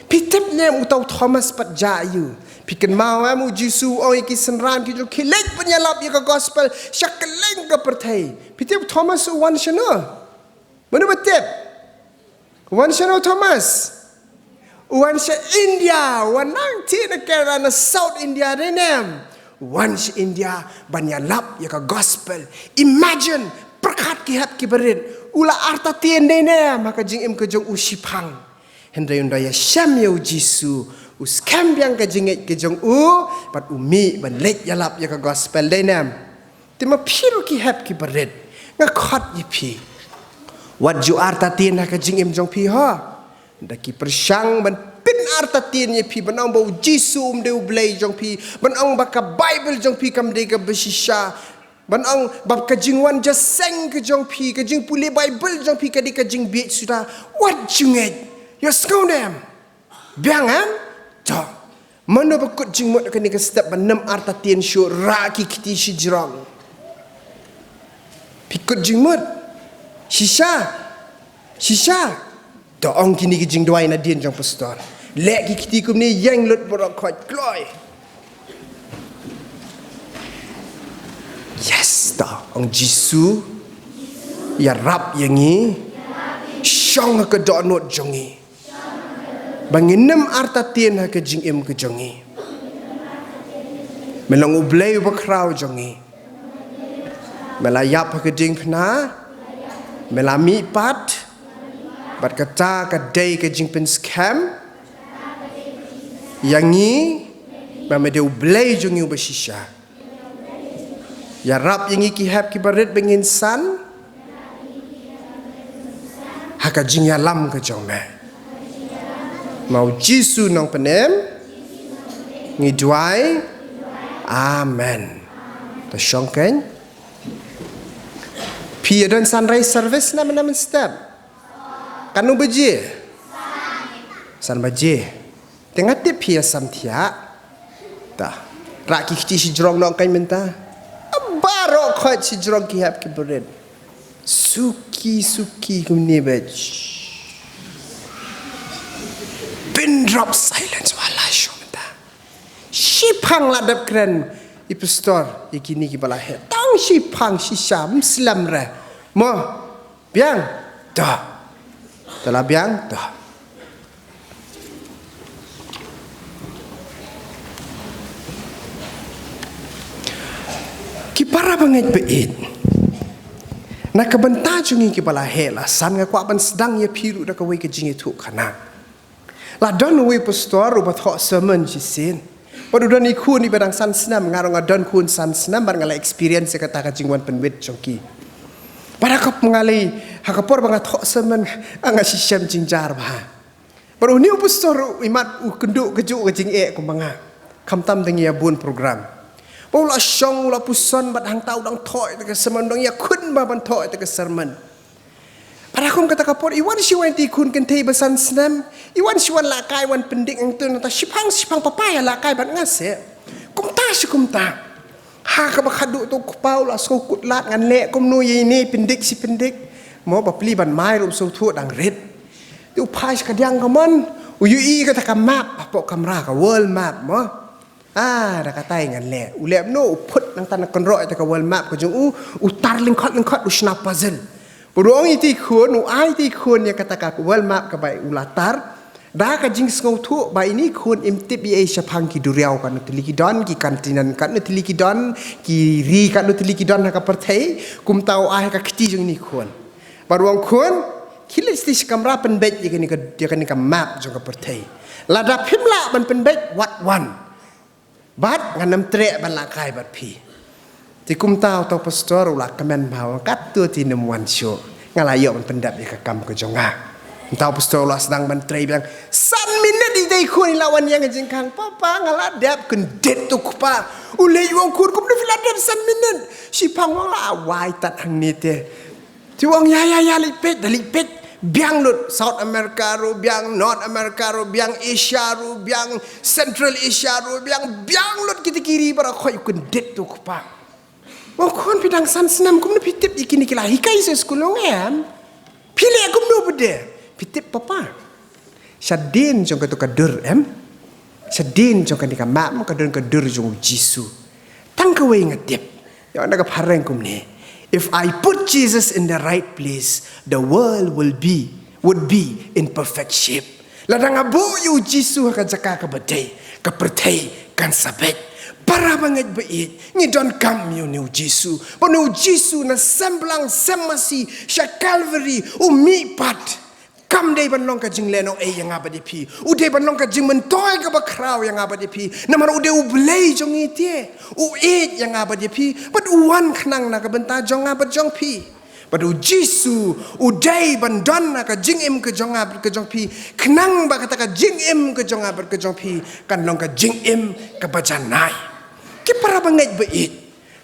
Phi tip ne em uta u Thomas pat jia ïa u? Phi kynmaw em u Jisu u ong ïa ki synran ki jong u, khie leit ban ïalap ïa ka gospel sha kylleng ka pyrthei. Phi tip u Thomas u wan shano? Mano ba tip? U wan shano u Thomas? U wan sha India, u wan nangta na Kerala, na South India, dei ne em? U wan sha India ban ïalap ïa ka gospel. Imagine, pyrkhat ki hep ki barit. U la artatien, dei ne em, ha ka jingim ka jong u shiphang. Hynrei un da ïashem ïa u Jisu, u skhem biang ka jingngeit ka jong u, bad u mih ban leit ïalap ïa ka gospel, dei ne em? Te ma phi ruh ki hep ki barit, nga khot ïa phi, wat ju artatien ha ka jingim jong phi ho. Da ki pyrshang ban pynartatien ïa phi, ban ong ba u Jisu um dei u Blei jong phi, ban ong ba ka Baibl jong phi kam dei kaba shisha, ban ong ba ka jingwan jingïaseng ka jong phi, ka jingpule Baibl jong phi ka dei ka jingbieit suda. Wat ju ngeit. Ïohsngew ne em? Biang em? To. Mano ba kut jingmut kane ka step ban nym artatien shuh, rah ki kti shajrong? Phi kut jingmut? Shisha? Shisha? To ong kine ki jingduwai nadien jong pastor. Leh ki kti kumne, ïeng lut baroh khoit, kloi. Yes, to ong Jisu, ïarap ïa ngi, shong ha ka dohnud jong ngi. Ba ngin nym artatien ha ka jingim ka jong ngi. Me long u Blei uba khraw jong ngi. Me la ïap ha ka diengphna, me la mihpat, bad kata ka dei ka jingpynskhem ïa ngi ba me dei U Blei jong ngi uba shisha. Ïarap ïa ngi ki hep ki barit ba ngin san ha ka jingïalam ka jong me. Ma U Jisu nongpynim ngi duwai. Amen. To shong keiñ. Phi ïa don sunrise service na mynta mynstep? Katno baje? San baje. Te nga tip phi ïa samthiah. Ta. Rah ki kti shijrong noh keiñ mynta. Baroh khoit shijrong ki hep ki barit. Suki suki kumne bad pin drop silence wala shu mynta. Shiphang la dep kren i pastor ïa kine kiba la heh. Tang shiphang shisha, ym slem re. Mo, biang. Dah. Telah biang. Dah. Ki para bangeit baieit, na ka bynta jong ngi kiba la heh la san, nga kwah ban sdang ïa phi ruh da kawei ka jingïathuhkhana. La don uwei u pastor uba thoh sermon shisien. Bad u don i khun iba dang san snem, nga ruh nga don khun san snem bad nga la experience ïa kata ka jingwan pynwit jong ki. Bad ha ka por nga lei, ha ka por ba nga thoh sermon, nga shisha jynjar bha. Bad une u pastor ruh imat u kynduh kajuh ka jingeh kumba nga. Khamtam da ngi ïa bun program. Bad u la shong u la puson bad hangta u dang thoh ïa ka sermon, u dang ïakhun bha ban thoh ïa ka sermon. Para kum kata ka por, i wan shi wan ïa i khun kynthei ba san snem, i wan shi wan lehkai, wan pyndik hangto hangta, shiphang shiphang papa ïa lehkai bad nga seh. Kumta shi kumta. Ha kaba khadduh to u kpa u la sngewkut lad, ngan leh kumno ïa ine, pyndik shi pyndik. Mo, ba plie ban mai ruh sngewthuh dang rit. Te u phai sha ka diang kamon, u ïohi kata ka map hapoh kamra, ka world map mo. Ah, da katai ngan leh. U leh kumno, u phut nangta na kynroh ïa ka world map ka jong u, u tar lyngkhot lyngkhot, u shna puzzle. Bad u ong ïa i tei i khun, u ai i tei i khun ïa kata ka world map kaba u la tar. Da ka jingsngewthuh ba ine i khun im tip ei ei shaphang ki duriaw katno tylli ki don, ki continent katno tylli ki don, ki ri katno tylli ki don ha ka pyrthei, kumta u ai ha ka kti jong ine i khun. Bad u ong khun, khie leit shatei sha kamra pynbeit ïa kane ka, ïa kane ka map jong ka pyrthei. Lada phim lah ban pynbeit, wat wan. Bad ngan ym treh ban lehkai bad phi. Te kumta uta u pastor u la kmen bha, u ong katto te nym wan shuh. Nga la ïoh ban pyndep ïa ka kam ka jong nga. Uta u pastor u la sdang ban trei biang. San minit i tei i khun i la wan ïeng ha jingkhang. Papa, nga la dep. Kyndit u kpa. U lei u ong khun, kumno phi la dep san minit? Shiphang u ong la wai tad hangne te. Te u ong ïa ïa ïa leit peit, da leit peit. Biang lut, South America ruh biang, North America ruh biang, Asia ruh biang, Central Asia ruh biang, biang lut kita ki ri baroh khoit. U kyndit u kpa. U ong khun, phi dang san snem, kumno phi tip ïa kine ki la hikai sa skul? U ong em. Phi leh kumno pat de? Phi tip papa? Shadien jong kato ka dur em, shadien jong kane ka map ka don ka dur jong u Jisu. Tang kawei nga tip. Ïa, na ka phareng kumne: If I put Jesus in the right place, the world will be, would be in perfect shape. Lada nga buh ïa u Jisu ha ka jaka kaba dei, ka pyrthei kan sa beit. Para bangeit baieit, ngi donkam ïa une u Jisu. Ba une u Jisu na sem blang sem masi sha Calvary, u mihpat. Kam dei ban long ka jinglehnohei ïa nga bad ïa phi. U dei ban long ka jingmyntoi kaba khraw ïa nga bad ïa phi. Namar u dei U Blei jong ngi te. U ïeit ïa nga bad ïa phi. Bad u wan khnang na ka bynta jong nga bad jong phi. Bad u Jisu u dei ban don ha ka jingim ka jong nga bad ka jong phi, khnang ba kata ka jingim ka jong nga bad ka jong phi kan long ka jingim kaba janai. Ki para bangeit baieit,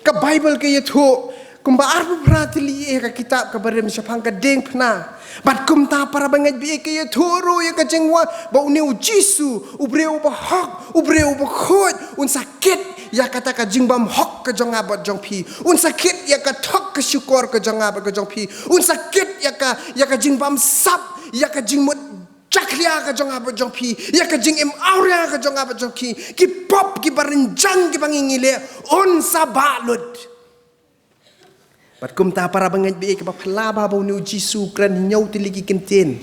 ka Baibl ka ïathuh kumba arphew phra tylli ïa ka kitab kaba rim shaphang ka diengphna. Bad kumta para bangeit baieit, ka ïathuh ruh ïa ka jingwan ba une u Jisu, u briew uba hok, u briew uba khuid, un sa kit ïa kata ka jingbymhok ka jong nga bad jong phi. Un sa kit ïa ka thok ka shukor ka jong nga bad ka jong phi. Un sa kit ïa ka, ïa ka jingbymsap, ïa ka jingmut jakhlia ka jong nga bad jong phi, ïa ka jingim awria ka jong nga bad jong phi. Ki pop kiba rynjang kiba ngi ngi leh, un sa bah lut. Bad kumta para bangeit baieit, kaba phylla ba ba une u Jisu u kren hynñiew tylli ki kyntien.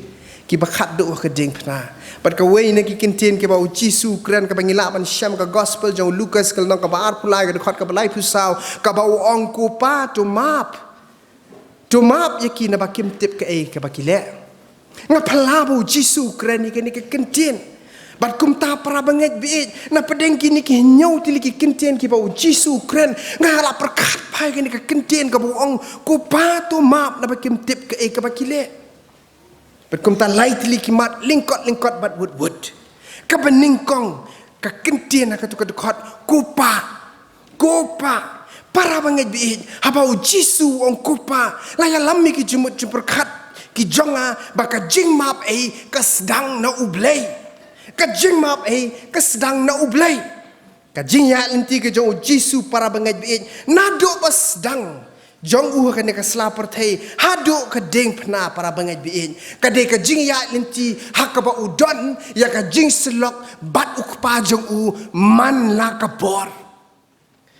kiba khatduh ha ka diengphna. Bad kawei na ki kyntien kiba u Jisu u kren, kaba ngi lah ban shem, ka gospel jong u Lukas ka lynnong kaba arphew lai, ka dkhot kaba laiphew saw, kaba u ong, "Ko Pa, to map. To map ïa ki, naba kim tip kaei kaba ki leh." Nga phylla ba u Jisu u kren ïa kane ka kyntien. Bad kumta, para bangeit baieit, napdeng kine ki hynñiew tylli ki kyntien kiba u Jisu u kren, nga la pyrkhat phai ïa kane ka kyntien kaba u ong, "Ko Pa, to map, naba kim tip kaei kaba ki leh." Bad kumta, lai tylli ki mat, lyngkot lyngkot bad wut wut. Kaba nyngkong, ka kyntien ha kato ka dkhot, "Ko Pa. Ko Pa." Para bangeit baieit, haba u Jisu u ong, "Ko Pa," la ïalam ïa ki jingmut jingpyrkhat ki jong nga ba ka jingmap ei ka sdang na U Blei. Ka jingmap ei ka sdang na U Blei. Ka jingïaid lynti ka jong u Jisu, para bangeit baieit, naduh ba sdang jong u ha kane ka sla pyrthei haduh ka diengphna, para bangeit baieit, ka dei ka jingïaid lynti ha kaba u don ïa ka jingsyllok bad u Kpa jong u man la ka por.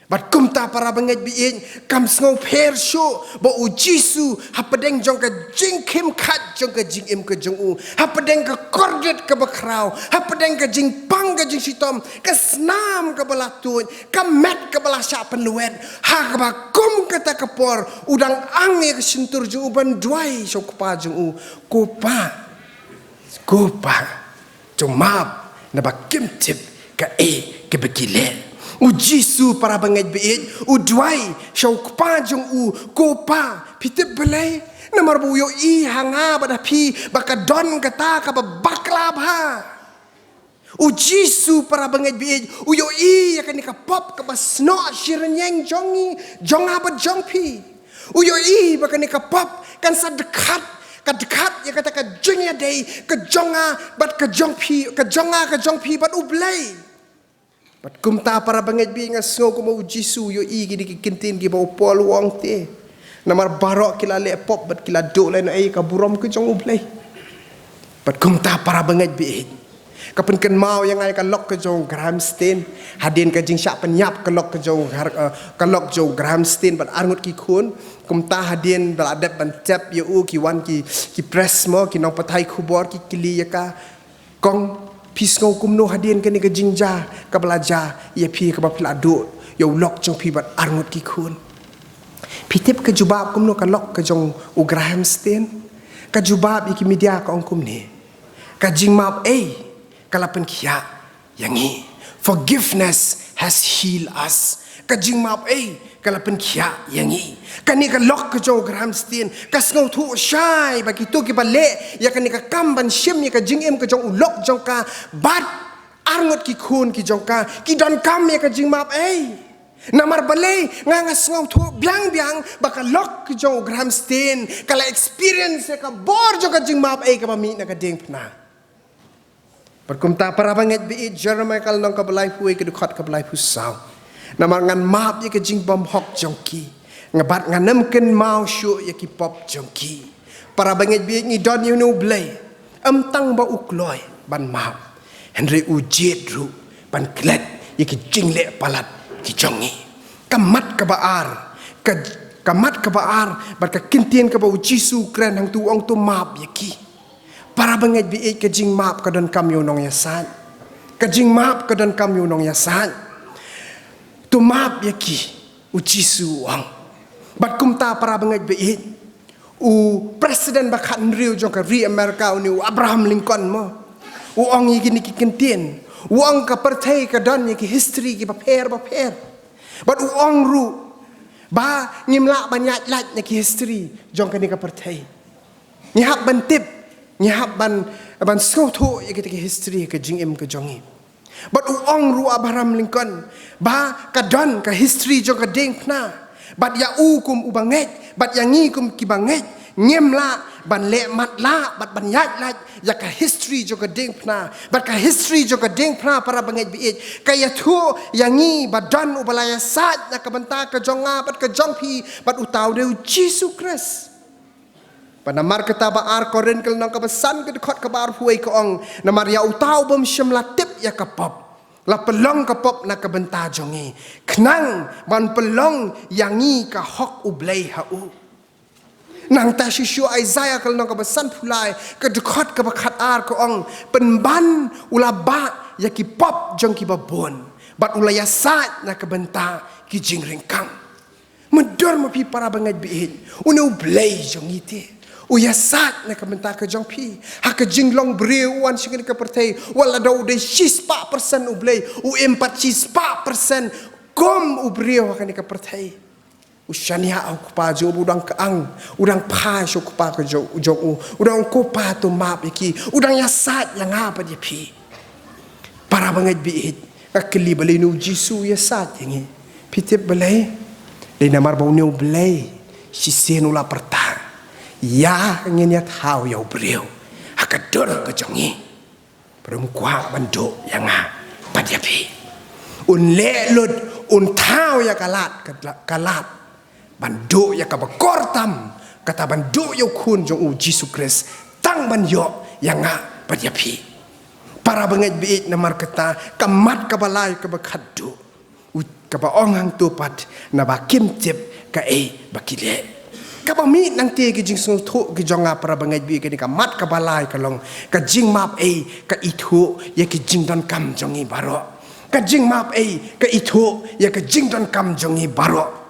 Bad kumta, para bangeit baieit, kam sngewpher shuh ba u Jisu, hapdeng jong ka jingkhim khat jong ka jingim ka jong u, hapdeng ka kordit kaba khraw, hapdeng ka jingpang ka jingshitom, ka snam kaba la tuid, ka met kaba la shah pynlwet, ha kaba kum kata ka por u dang ang ïa ka shyntur jong u ban duwai sha u Kpa jong u, "Ko Pa, ko Pa, to map, naba kim tip kaei kaba ki leh." U Jisu, para bangeit baieit, u duwai sha u Kpa jong u, "Ko Pa, phi tip balei? Namar ba u ïohi ha nga bad ha phi ba ka don kata kaba bakla bha." U Jisu, para bangeit baieit, u ïohi ïa kane ka pop kaba snoh shi rynïeng jong ngi, jong nga bad jong phi. U ïohi ba kane ka pop kan sa dkhat, ka dkhat ïa kata ka jingïadei ka jong nga bad ka jong phi, ka jong nga, ka jong phi bad U Blei. Bad kumta, para bangeit baieit, nga sngew kumba u Jisu u ïohi kine ki kyntien kiba u Paul u ong te. Namar baroh ki la leh pop bad ki la duh lehnohei ïa ka burom ka jong U Blei. Bad kumta, para bangeit baieit, ka pynkynmaw ïa nga ïa ka lok ka jong u Graham Staines. Hadien ka jingshah pynïap ka lok ka jong u Gar-, eh, ka lok jong u Graham Staines bad arngut ki khun. Kumta hadien ba la dep ban tep ïa u, ki wan ki, ki press mo, ki nongpathai khubor, ki kylli ïa ka, "Kong, phi sngew kumno hadien kane ka jingjia kaba la jia ïa phi, kaba phi la duh ïa u lok jong phi bad arngut ki khun?" Phi tip ka jubab kumno ka lok ka jong u Graham Staines? Ka jubab ïa ki media ka ong kumne, "Ka jingmap ei ka la pynkhiah ïa ngi. Forgiveness has healed us." Ka jingmap ei ka la pynkhiah ïa ngi. Kane ka lok ka jong u Graham Staines ka sngewthuh shai ba kito kiba leh ïa kane ka kam ban shim ïa ka jingim ka jong u lok jong ka bad arngut ki khun ki jong ka, ki donkam ïa ka jingmap ei. Namar balei? Nga, nga sngewthuh biang biang ba ka lok ka jong u Graham Staines ka la experience ïa ka bor jong ka jingmap ei kaba mih na ka diengphna. Bad kumta, para bangeit baieit, Jeremiah ka lynnong kaba laiphew wei, ka dkhot kaba laiphew saw. "Namar ngan map ïa ka jingbymhok jong ki, nga bad ngan ym kynmaw shuh ïa ki pop jong ki." Para bangeit baieit, ngi don ïa une U Blei, ym tang ba u kloi ban map, hynrei u jied ruh ban klet ïa ki jingleh palat ki jong ngi. Ka mat kaba ar, ka, ka mat kaba ar bad ka kyntien kaba u Jisu u kren hangto, u ong, "To map ïa ki." Para bangeit baieit, ka jingmap ka donkam ïa u nongïasaid. Ka jingmap ka donkam ïa u nongïasaid. "To map ïa ki," u Jisu u ong. Bad kumta, para bangeit baieit, u president ba khathynriew jong ka ri America, une u Abraham Lincoln mo, u ong ïa kine ki kyntien. U ong ka pyrthei ka don ïa ki history kiba pher bapher. Bad u ong ruh ba ngim lah ban ïaid lait na ki history jong kane ka pyrthei. Ngi hap ban tip, ngi hap ban, ban sngewthuh ïa kita ki history ka jingim ka jong ngi. Bad u ong ruh Abraham Lincoln ba ka don ka history jong ka diengphna. Bad ïa u kum u bangeit, bad ïa ngi kum ki bangeit, ngim lah ban leh matlah bad ban ïaid lait ïa ka history jong ka diengphna. Bad ka history jong ka diengphna, para bangeit baieit, ka ïathuh ïa ngi ba don uba la ïasaid na ka bynta ka jong nga bad ka jong phi, bad uta u dei u Jisu Khrist. Bad namar kata ba ar Korinth ka lynnong kaba san, ka dkhot kaba arphew wei ka ong, "Namar ïa uta u bym shym la tip ïa ka pop, la pynlong ka pop na ka bynta jong ngi, khnang ban pynlong ïa ngi ka hok U Blei ha u." Nangta shuh shuh Isaiah ka lynnong kaba sanphew lai, ka dkhot kaba khatar ka ong, pynban u la bah ïa ki pop jong kiba bun, bad u la ïasaid na ka bynta ki jingryngkang. Mutdur ma phi para bangeit baieit, une u Blei jong ngi te u ïasaid na ka bynta ka jong phi. Ha ka jinglong briew u wan sha kane ka pyrthei, wat la da u dei shispah persen u Blei, u im pat shispah persen kum u briew ha kane ka pyrthei. U shaniah ha u Kpa jong u ba u dang kyang, u dang phai sha u Kpa ka jong, jong u, u dang ong, Ko Pa, to map ïa ki, u dang ïasaid ïa nga bad ïa phi. Para bangeit baieit, nga kylli balei une u Jisu u ïasaid ïa ngi. Phi tip balei? Dei namar ba une u Blei shisien u la pyrta, ïa ngin ïa thaw ïa u briew ha ka dur ka jong ngi. Ba um kwah ban duh ïa nga bad ïa phi. Un leh lut, un thaw ïa ka lad, ka, ka lad ban duh ïa kaba kor tam, kata ban duh ïa u Khun jong u Jisu Khrist, tang ban ïoh ïa nga bad ïa phi. Para bangeit baieit, namar kata ka mat kaba lai kaba khatduh, u, kaba ong hangto pat, naba kim tip kaei ba ki leh. Kaba mih nangta ki jingsngewthuh ki jong nga para bangeit baieit, kane ka mat kaba lai ka long, ka jingmap ei ka ithuh ïa ki jingdonkam jong ngi baroh. Ka jingmap ei ka ithuh ïa ka jingdonkam jong ngi baroh.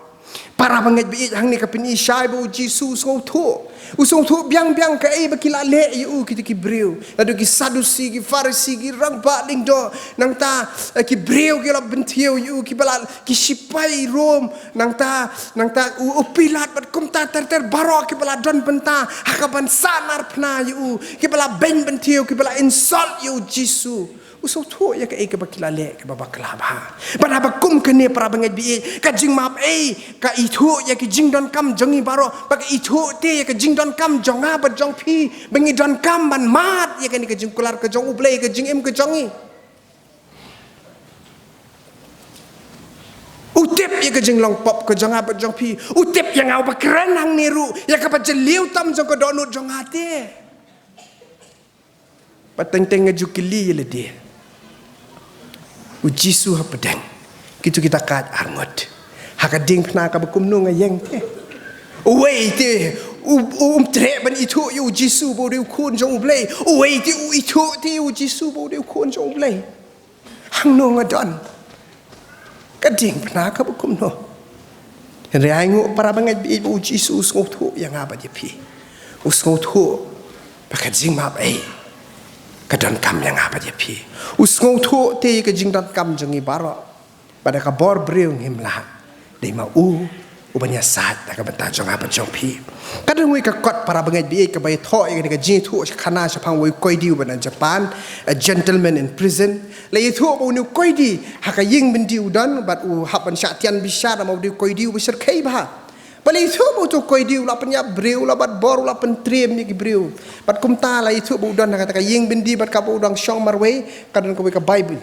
Para bangeit baieit, hangne ka pyni shai ba u Jisu u sngewthuh. U sngewthuh biang biang kaei ba ki la leh ïa u kita ki briew. Naduh ki Sadusi, ki Pharisi, ki rangbah lyngdoh, nangta, eh, ki briew ki la bynthiew ïa u, kiba la, ki shipai Rom, nangta, nangta u, u Pilat bad kumta ter ter baroh kiba la don bynta ha kaban sahnarphna ïa u, kiba la beiñ bynthiew, kiba la insult ïa u Jisu. U sngewthuh ïa kaei kaba ki la leh kaba bakla bha. Bad haba kum kane para bangeit baieit, ka jingmap ei ka ithuh ïa ki jingdonkam jong ngi baroh, ba ka ithuh te ïa ka jingdonkam jong nga bad jong phi, ba ngi donkam ban mad ïa kane ka jingkular ka jong u Blei, ka jingim ka jong ngi. U tip ïa ka jinglong pop ka jong nga bad jong phi. U tip ïa nga uba kren hangne ruh, ïa kaba jylliew tam jong ka dohnud jong nga te. Ba teng teng nga ju kylli ïa lade. U Jisu hapdeng kito kita khatar ngut, ha ka diengphna kaba kumno nga ïeng te? Uwei te u, u, um treh ban ithuh ïa u Jisu ba u dei u Khun jong u Blei. Uwei te u ithuh te ïa u Jisu ba u dei u Khun jong u Blei. Hangno nga don? Ka diengphna kaba kumno? Hynrei ai nguh para bangeit baieit ba u Jisu u sngewthuh ïa nga bad ïa phi. U sngewthuh ba ka jingmap ei ka donkam ïa nga bad ïa phi. U sngewthuh te ïa ka jingdonkam jong ngi baroh. Bad da ka bor briew ngim lah. Dei ma u uban ïasaid na ka bynta jong nga bad jong phi. Ka don kawei ka kot para bangeit baieit kaba ïathoh ïa kane ka jingïathuhkhana shaphang uwei u koidi uba na Japan, A Gentleman in Prison. La ïathuh ba une u koidi ha ka ïing byndi u don, bad u hap ban shah tian bishar namar u dei u koidi uba shyrkhei bha. Bad la ïathuh ba uto u koidi u la pynïap briew, u la bat bor, u la pyntriem ïa ki briew. Bad kumta la ïathuh ba u don ha kata ka ïing byndi bad kaba u dang shong marwei ka don kawei ka Baibl.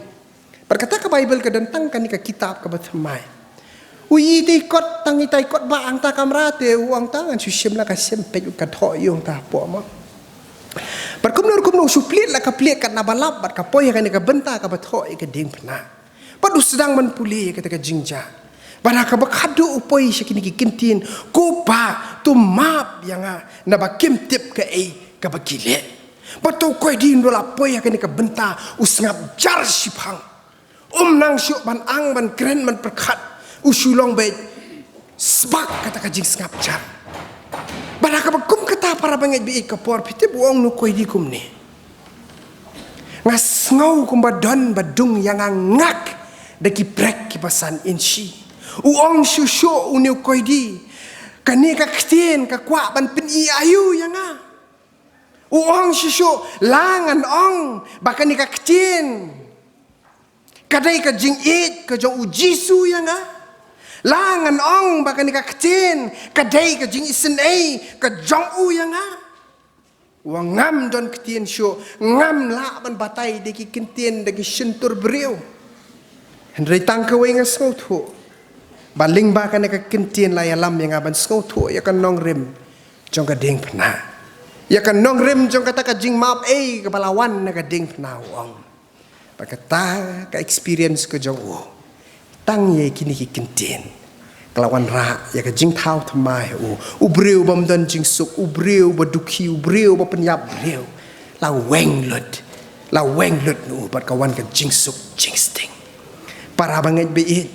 Bad kata ka Baibl ka don tang kane ka kitab kaba thymmai. U ïohi ïa i kot, tang ita i kot ba hangta kamra te u ong, tang ngan shu shim la ka shim, peit u ka thoh ïa u hangta hapoh mo. Bad kumno kumno u shu plied la ka plied katba lap bad ka poi ha kane ka bynta kaba thoh ïa ka diengphna. Bad u sdang ban pule ïa kata ka jingjia. Bad ha kaba khadduh u poi sha kine ki kyntien, Ko Pa, to map ïa nga naba kim tip kaei kaba ki leh. Bad uto u koidi haba u la poi ha kane ka bynta u sngap jar shiphang. Um nang shuh ban ang, ban kren, ban pyrkhat. U shu long beit sbak kata ka jingsngap jar. Bad ha kaba kum kata para bangeit baieit ka por, phi tip u ong une u koidi kumne: Nga sngew kumba don ba dung ïa nga ngak da ki prek kiba san inshi. U ong shuh shuh une u koidi, kane ka ktien ka kwah ban pyni aïu ïa nga. U ong shuh shuh, la ngan ong ba kane ka ktien ka dei ka jingïeit ka jong u Jisu ïa nga. La ngan ong ba kane ka ktien ka dei ka jingisynei ka jong u ïa nga. Wat ngam don ktien shuh, ngam lah ban batai da ki ktien da ki shyntur briew. Hynrei tang kawei nga sngewthuh, ba lyngba kane ka ktien la ïalam ïa nga ban sngewthuh ïa ka nongrim jong ka diengphna, ïa ka nongrim jong kata ka jingmap ei kaba la wan na ka diengphna, u ong. Bad kata ka experience ka jong u, tang ïa kine ki ktien Ka la wanrah ïa ka jingthaw thymmai ha u. U briew bym don jingsuk, u briew ba dukhi, u briew ba pynïap briew. La weng lut. La weng lut na u bad ka wan ka jingsuk jingsting. Para bangeit baieit,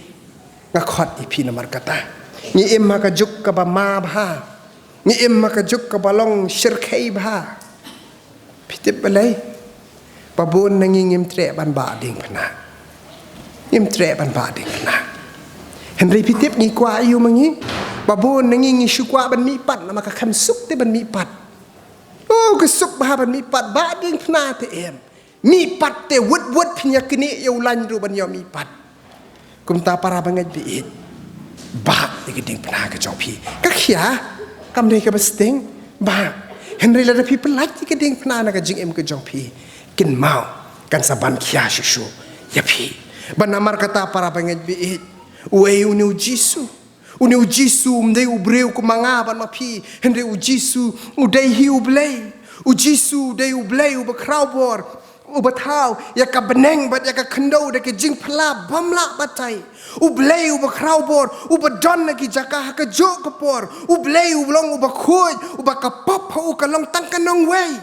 nga khot ïa phi namar kata. Ngi im ha ka juk kaba ma bha. Ngi im ha ka juk kaba long shyrkhei bha. Phi tip balei? Ba bun na ngi ngim treh ban bah diengphna. Ngim treh ban bah diengphna. Hynrei phi tip ngi kwah aïu ma ngi? Ba bun na ngi ngi shu kwah ban mihpat namar ka khlem suk te ban mihpat. Oh, ka suk bha ban mihpat, bah diengphna te em. Mihpat te wut wut phin ïa knieh ïa u lain ruh ban ïoh mihpat. Kumta para bangeit baieit, bah ïa ka diengphna ka jong phi. Ka khia, kam dei kaba sting, bah. Hynrei lada phi pyllait ïa ka diengphna na ka jingim ka jong phi, kynmaw, kan sa ban khia shuh shuh ïa phi. Bad namar kata para bangeit baieit, uei une u Jisu? Une u Jisu um dei u briew kum ma nga bad ma phi, hynrei u Jisu u dei hi U Blei. U Jisu u dei U Blei uba khraw bor, uba thaw ïa ka bneng bad ïa ka khyndew da ka jingphylla bym lah batai. U Blei uba khraw bor, uba don ha ki jaka ha kajuh ka por. U Blei u long uba khuid, uba ka pop ha u ka long tang ka nongwei.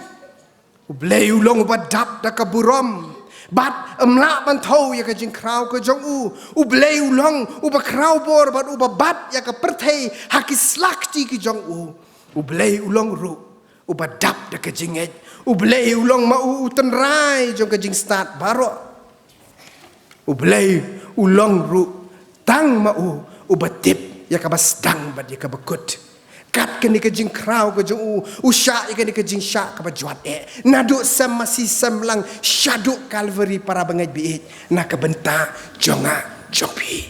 U Blei u long uba dap da ka burom bad ym lah ban thew ïa ka jingkhraw ka jong u. U Blei u long uba khraw bor bad uba bat ïa ka pyrthei ha ki slakti ki jong u. U Blei u long ruh uba dap da ka jingngeit. U Blei u long ma u u tynrai jong ka jingstad baroh. U Blei u long ruh tang ma u uba tip ïa kaba sdang bad ïa kaba kut. Kat kane ka jingkhraw ka jong u, u shah ïa kane ka jingshah kaba jwat eh. Naduh sem masi sem lang shaduh Calvary para bangeit baieit, na ka bynta jong nga jong phi.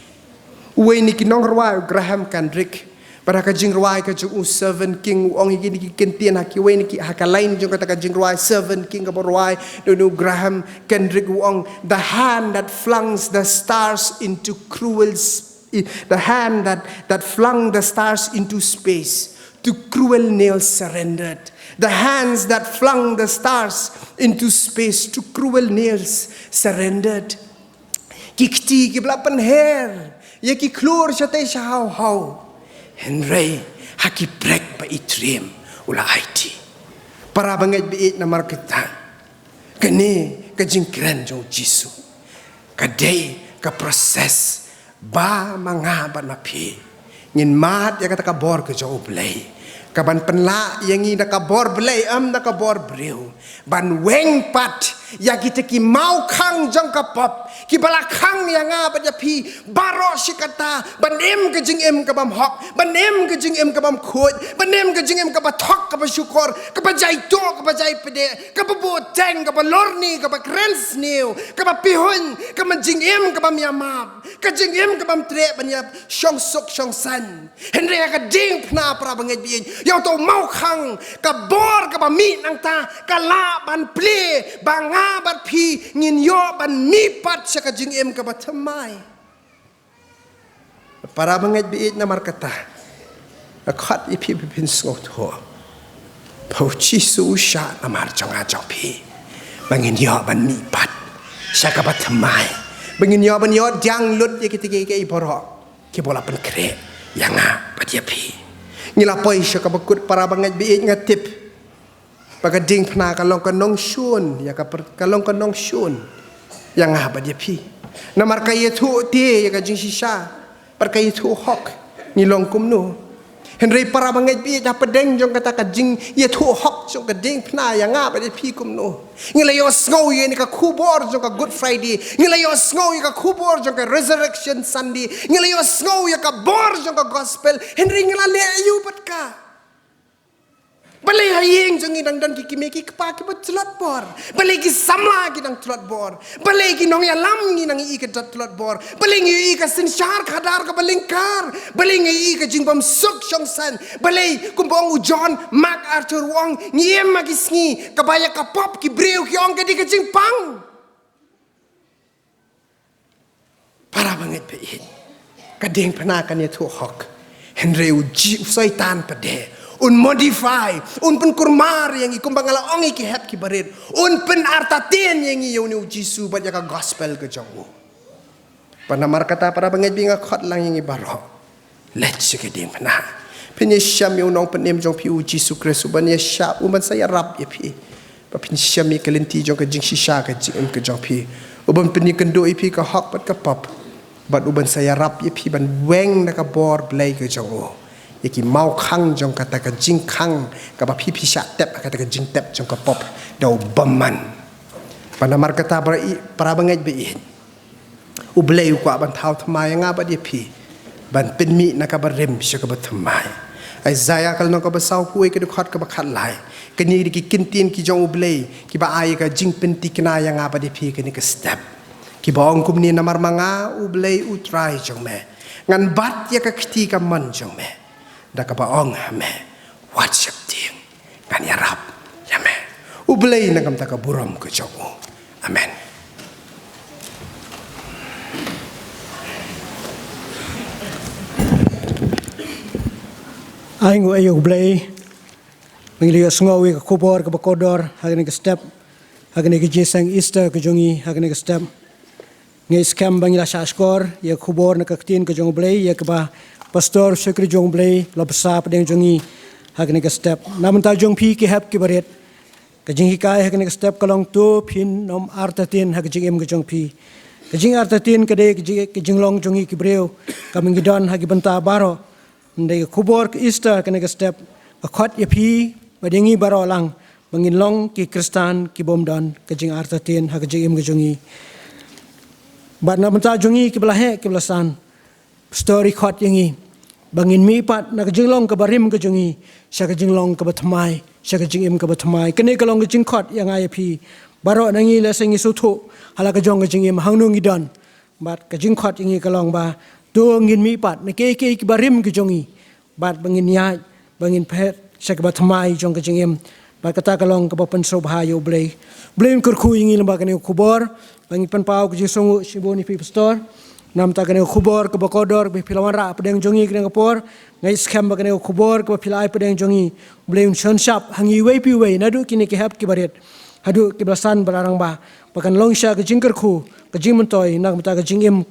Uwei na ki nongrwai u Graham Kendrick, para ka jingrwai ka jong u Servant King u ong ïa kine ki kyntien ha kiwei na ki, ha ka lain jong kata ka jingrwai Servant King kaba rwai da u Graham Kendrick u ong, "The hand that flung the stars into cruel s-, i-, the hand that, that flung the stars into space, to cruel nails surrendered. The hands that flung the stars into space, to cruel nails surrendered." Ki kti kiba la pynher ïa ki khlur shatei shahaw haw, hynrei ha ki brek ba i triem u la aiti. Para bangeit baieit, namar kata kane ka jingkren jong u Jisu ka dei ka process ba ma nga bad ma phi ngin mad ïa kata ka bor ka jong U Blei, kaban pynlah ïa ngi da ka bor Blei, ym da ka bor briew, ban weng pat ïa kita ki mawkhang jong ka pop kiba la khang ïa nga bad ïa phi baroh shi katta ban im ka jingim kabym hok, ban im ka jingim kabym khuid, ban im ka jingim kaba thok kaba shukor, kaba jai tuh kaba jai pdeng, kaba buhteng, kaba lorni, kaba kren sniew, kaba pihuiñ, kaba jingim kabym ïa map, ka jingim kabym treh ban ïa shong suk shong saiñ. Hynrei ha ka diengphna, para bangeit baieit, ïa uto u mawkhang ka bor kaba mih nangta ka lah ban plie ba nga bad phi ngin ïoh ban mihpat sha ka jingim kaba thymmai. Para bangeit baieit, namar kata nga khot ïa phi ba phin sngewthuh ba u Jisu u shah namar jong nga jong phi ba ngin ïoh ban mihpat sha kaba thymmai, ba ngin ïoh ban ïoh diang lut ïa kita kiei kiei baroh kiba la pynkhreh ïa nga bad ïa phi. Ngi la poi sha kaba kut, para bangeit baieit, nga tip ba ka diengphna ka long ka nongshun ïa ka per-, ka long ka nongshun ïa nga bad ïa phi. Namar ka ïathuh te ïa ka jingshisha bad ka ïathuh hok ngi long kumno. Hynrei para bangeit baieit, hapdeng jong kata ka jingïathuh hok jong ka diengphna ïa nga bad ïa phi kumno, ngi la ïohsngew ïa kane ka khubor jong ka Good Friday, ngi la ïohsngew ïa ka khubor jong ka Resurrection Sunday, ngi la ïohsngew ïa ka bor jong ka gospel, hynrei ngi la leh aïu bad ka? Balei ha ïing jong ngi dang don ki kmie ki kpa kiba tlot bor? Balei ki samla ki dang tlot bor? Balei ki nongïalam ngi nang ïohi ka dot tlot bor? Balei ngi ïohi ka synshar khadar kaba lyngkar? Balei ngi ïohi ka jingbymsuk shongsaiñ? Balei, kumba ong u John MacArthur, u ong ngi im ha ki sngi kaba ïa ka pop ki briew ki ong ka dei ka jingpang. Para bangeit baieit, ka diengphna kan ïathuh hok, hynrei u Ji-, u Soitan pat de un modify, un pynkulmar ïa ngi, kumba nga la ong ïa ki hep ki barit, un pynartatien ïa ngi ïa une u Jisu bad ïa ka gospel ka jong u. Bad namar kata, para bangeit baieit, nga khot lang ïa ngi baroh leit sha ka diengphna. Phin ïashem ïa u Nongpynim jong phi u Jisu Khrist, u ban ïashem, u ban sa ïarap ïa phi. Ba phin shem ïa ka lynti jong ka jingshisha ka jingim ka jong phi. U ban pynïakynduh ïa phi ka hok bad ka pop. Bad u ban sa ïarap ïa phi ban weng na ka bor Blei ka jong u. Ïa ki mawkhang jong kata ka jingkhang kaba phi phi shah tep, kata ka jingtep jong ka pop da u bymman. Ba namar kata para i-, para bangeit ba ïeit. U Blei u kwah ban thaw thymmai ïa nga bad ïa phi. Ban pynmih na kaba rim sha kaba thymmai. Isaiah ka lynnong kaba saw, kawei ka dkhot kaba khatlai. Kine ki dei ki ktien ki jong U Blei, kiba ai ka jingpyntikna ïa nga bad ïa phi kane ka step. Kiba ong kumne, namar ma nga U Blei U Trai jong me, ngan bat ïa ka kti kamon jong me. Da kaba ong ha me, wat sheptieng, ngan ïarap ïa me. U Blei na ka bynta ka burom ka jong u. Amen. Ai nguh ïa U Blei. Ba ngi la ïohsngew ïa ka khubor kaba kordor ha kane ka step, ha kane ka jingïaseng Easter ka jong ngi ha kane ka step. Ngi skhem ba ngi la shah shkor ïa ka khubor na ka ktien ka jong U Blei, ïa kaba pastor shakri jong U Blei la bsa hapdeng jong ngi ha kane ka step. Na bynta jong phi ki hep ki barit, ka jinghikai ha kane ka step ka long, to phin ym artatien ha ka jingim ka jong phi. Ka jingartatien ka dei ka jing, ka jinglong jong ngi ki briew, kaba ngi don ha ki bynta baroh. Hynrei ka khubor ka Easter kane ka step ka khot ïa phi bad ïa ngi baroh lang ba ngin long ki Khristan ki bym don ka jingartatien ha ka jingim ka jong ngi. Bad na bynta jong ngi kiba la heh kiba la san, pastor i khot ïa ngi ba ngin mihpat na ka jinglong kaba rim ka jong ngi sha ka jinglong kaba thymmai, sha ka jingim kaba thymmai. Kane ka long ka jingkhot ïa nga ïa phi baroh na ngi, lehse ngi sngewthuh ha la ka jong ka jingim hangno ngi don. Bad ka jingkhot ïa ngi ka long ba to ngin mihpat na kiei kiei kiba rim ki jong ngi. Bad ba ngin ïaid, ba ngin phet sha kaba thymmai jong ka jingim. Bad kata ka long kaba pynsngewbha ïa U Blei. U Blei un kyrkhu ïa ngi lyngba kane ka khubor ba ngi pynpaw ka jingsngewnguh shibun ïa phi pastor. Na bynta kane ka khubor kaba kordor ba phi la wanrah hapdeng jong ngi kane ka por. Nga ngeit skhem ba kane ka khubor kaba phi la ai hapdeng jong ngi, U Blei un shon shap ha ngi iwei pa iwei, naduh kine ki hep ki barit haduh kiba la san bad la rangbah, ba kan long sha ka jingkyrkhu, ka jingmyntoi na ka bynta ka jingim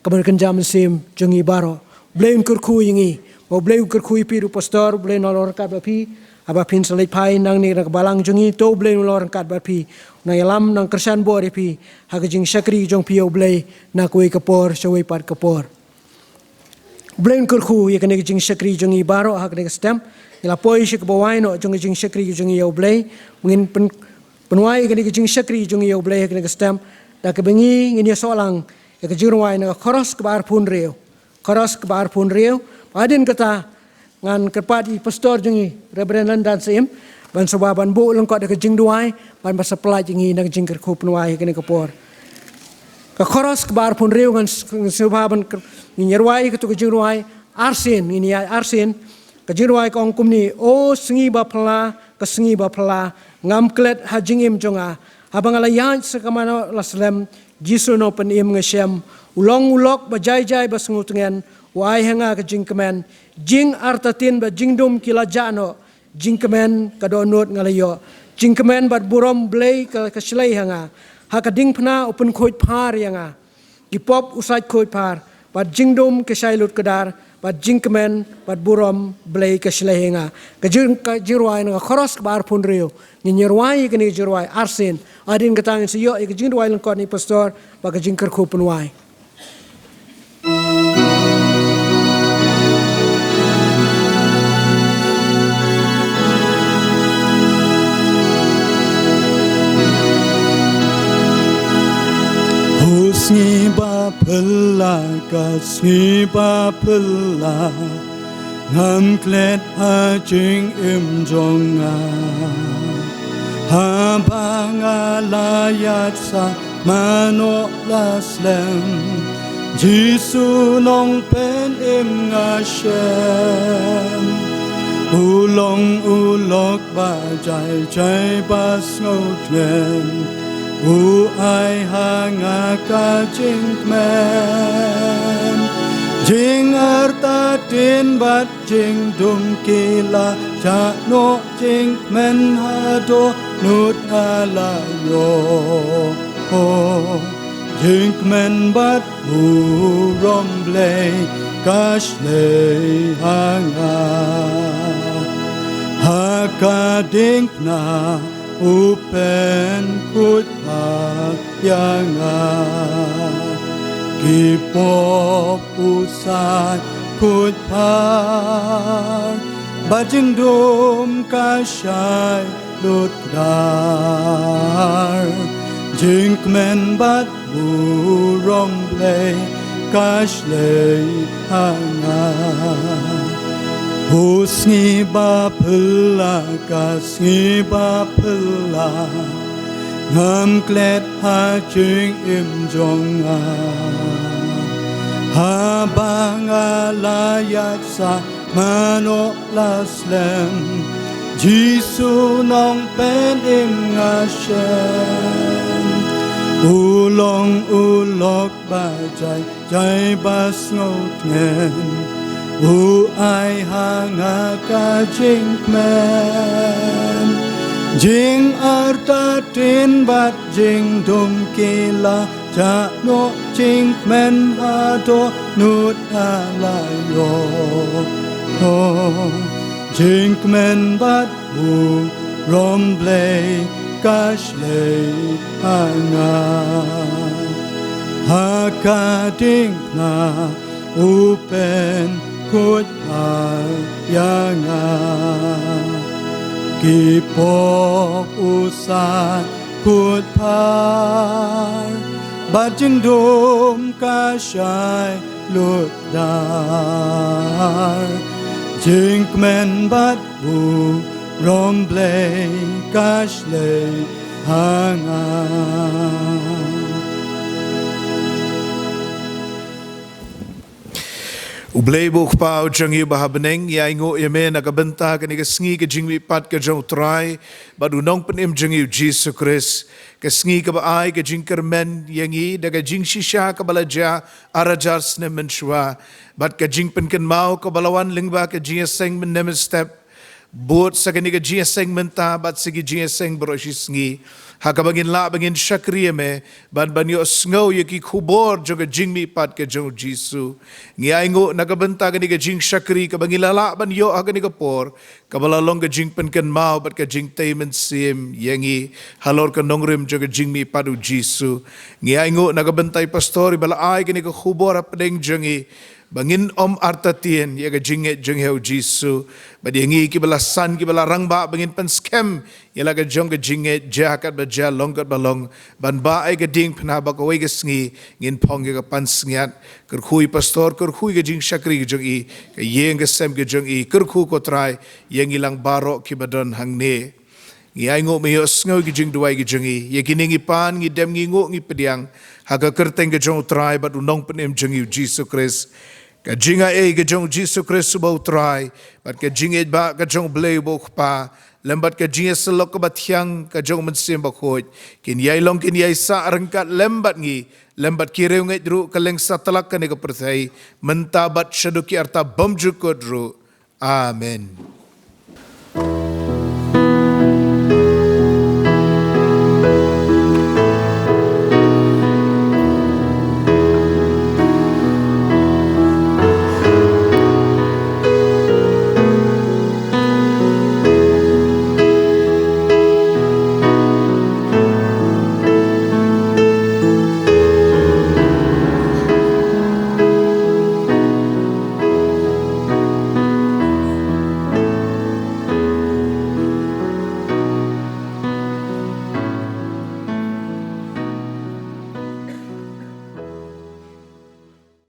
kaba kynja mynsiem jong ngi baroh. U Blei un kyrkhu ïa ngi. Ba U Blei un kyrkhu ïa phi ruh pastor, U Blei un long ryngkat bad phi. Haba phin sa leit phai nangne na ka balang jong ngi, to U Blei un long ryngkat bad phi. Un nang ïalam, nang kyrshan bor ïa phi ha ka jingshakri jong phi ïa U Blei na kawei ka por sha kawei pat ka por. U Blei un kyrkhu ïa kane ka jingshakri jong ngi baroh ha kane ka step. Ngi la poi sha kaba wai noh jong ka jingshakri jong ngi ïa U Blei. Ngin pyn, pynwai ïa kane ka jingshakri jong ngi ïa U Blei ha kane ka step da kaba ngi ngin ïasoh lang ïa ka jingrwai na ka chorus kaba arphew hynriew. Chorus kaba arphew hynriew. Hadien kata ngan kyrpad ïa i pastor jong ngi, Reverend Lyndan Syiem, ban sngewbha ban buh lyngkot da ka jingduwai, ban ba sa pyllait ïa ngi na ka jingkyrkhu pynwai ha kane ka por. Ka chorus kaba arphew hynriew ngan s-, ngan sngewbha ban kyr-, ngin ïarwai ïa kato ka jingrwai arsien, ngin ïa arsien. Ka jingrwai ka ong kumne: O sngi ba phylla, ka sngi ba phylla, ngam klet ha jingim jong nga. Haba nga la ïaid sha ka mano la slem, Jisu Nongpynim nga shem, u long u lok ba jai jai ba sngewtngen, u ai ha nga ka jingkmen. Jingartatien bad jingdum ki la jah noh, jingkmen ka dohnud nga la ïoh. Jingkmen bad burom Blei ka, ka shlei ha nga. Ha ka diengphna u pynkhuid phar ïa nga. Ki pop u sait khuid phar, bad jingdum ki shai lut kdar, bad jingkmen bad burom Blei ka shlei ha nga. Ka jing, ka jingrwai na ka chorus kaba arphew hynriew. Ngin ïarwai ïa kane ka jingrwai arsien. Hadien kata ngin sa ïoh ïa ka jingduwai lyngkot na i pastor bad ka jingkyrkhu pynwai. O sngi ba phylla, ka sngi ba phylla, ngam klet ha jingim jong nga. Haba nga la ïaid sha mano la slem, Jisu Nongpynim nga shem. U long u lok ba jai jai ba sngewtngen, u ai ha nga ka jingkmen. Jingartatien bad jingdum ki la jah noh, jingkmen ha dohnud nga la ïoh. Jingkmen bad burom Blei ka shlei ha nga. Ha ka diengphna u pynkhuid phar ïa nga. Ki pop u sait khuid phar, bad jingdum ka shai lut kdar. Jingkmen bad burom Blei ka shlei ha nga. U sngi ba phylla, ka sngi ba phylla, ngam klet ha jingim jong nga. Haba nga la ïaid sah, mano la slem, Jisu Nongpynim nga shem. U long u lok ba jai, jai ba sngewtngen. U ai ha nga ka jingkmen. Jingartatien bad jingdum ki la jah noh, jingkmen haduh nud nga la ïoh. Oh, jingkmen bad burom Blei ka shlei ha nga. Ha ka diengphna u pynkhuid phar ïa nga. Ki pop u sait khuid phar, bad jingdum ka shai lut kdar. Jingkmen bad burom Blei ka shlei ha nga. U Blei ba u Kpa u jong ngi uba ha bneng, ngi ainguh ïa me na ka bynta kane ka sngi ka jingmihpat ka jong u Trai bad u Nongpynim jong ngi u Jisu Khrist. Ka sngi kaba ai ka jingkyrmen ïa ngi da ka jingshisha kaba la jia ar hajar snem mynshuwa, bad ka jingpynkynmaw kaba la wan lyngba ka jingïaseng mynne mynstep, bud sa kane ka jingïaseng mynta bad sa ki jingïaseng baroh shi sngi, ha kaba ngin lah ba ngin shakri ïa me, ban ban ïohsngew ïa ki khubor jong ka jingmihpat ka jong u Jisu. Ngi ainguh na ka bynta kane ka jingshakri kaba ngi la lah ban ïoh ha kane ka por, kaba la long ka jingpynkynmaw bad ka jingtei mynsiem ïa ngi halor ka nongrim jong ka jingmihpat u Jisu. Ngi ainguh na ka bynta i pastor iba la ai kane ka khubor hapdeng jong ngi, ba ngin ym artatien ïa ka jingngeit jong ngi ha u Jisu. Bad ïa ngi kiba la san, kiba la rangbah, ba ngin pynskhem ïa la ka jong ka jingngeit, jia katba jia, long katba long, ban ba ai ka diengphna ba kawei ka sngi ngin phong ïa ka pansngiat. Kyrkhu i pastor, kyrkhu ïa ka jingshakri ka jong i, ka ïing ka sem ka jong i, kyrkhu ko Trai ïa ngi lang baroh kiba don hangne. Ngi ainguh me ïohsngew ïa ki jingduwai ki jong i. Ïa kine ngi pan, ngi dem, ngi nguh, ngi pdiang ha ka kyrteng ka jong u Trai bad u Nongpynim jong ngi u Jisu Khrist. Ka jingai ei ka jong u Jisu Khrist uba u Trai, bad ka jingïeit ba ka jong u Blei uba u Kpa, lem bad ka jingïasyllok kaba thiang ka jong u Mynsiem Bakhuid, kin ïai long kin ïai sah ryngkat lem bad ngi, lem bad ki riewngeit ruh kylleng satlak kane ka pyrthei, mynta bad shaduh ki arta bymjukut ruh. Amen.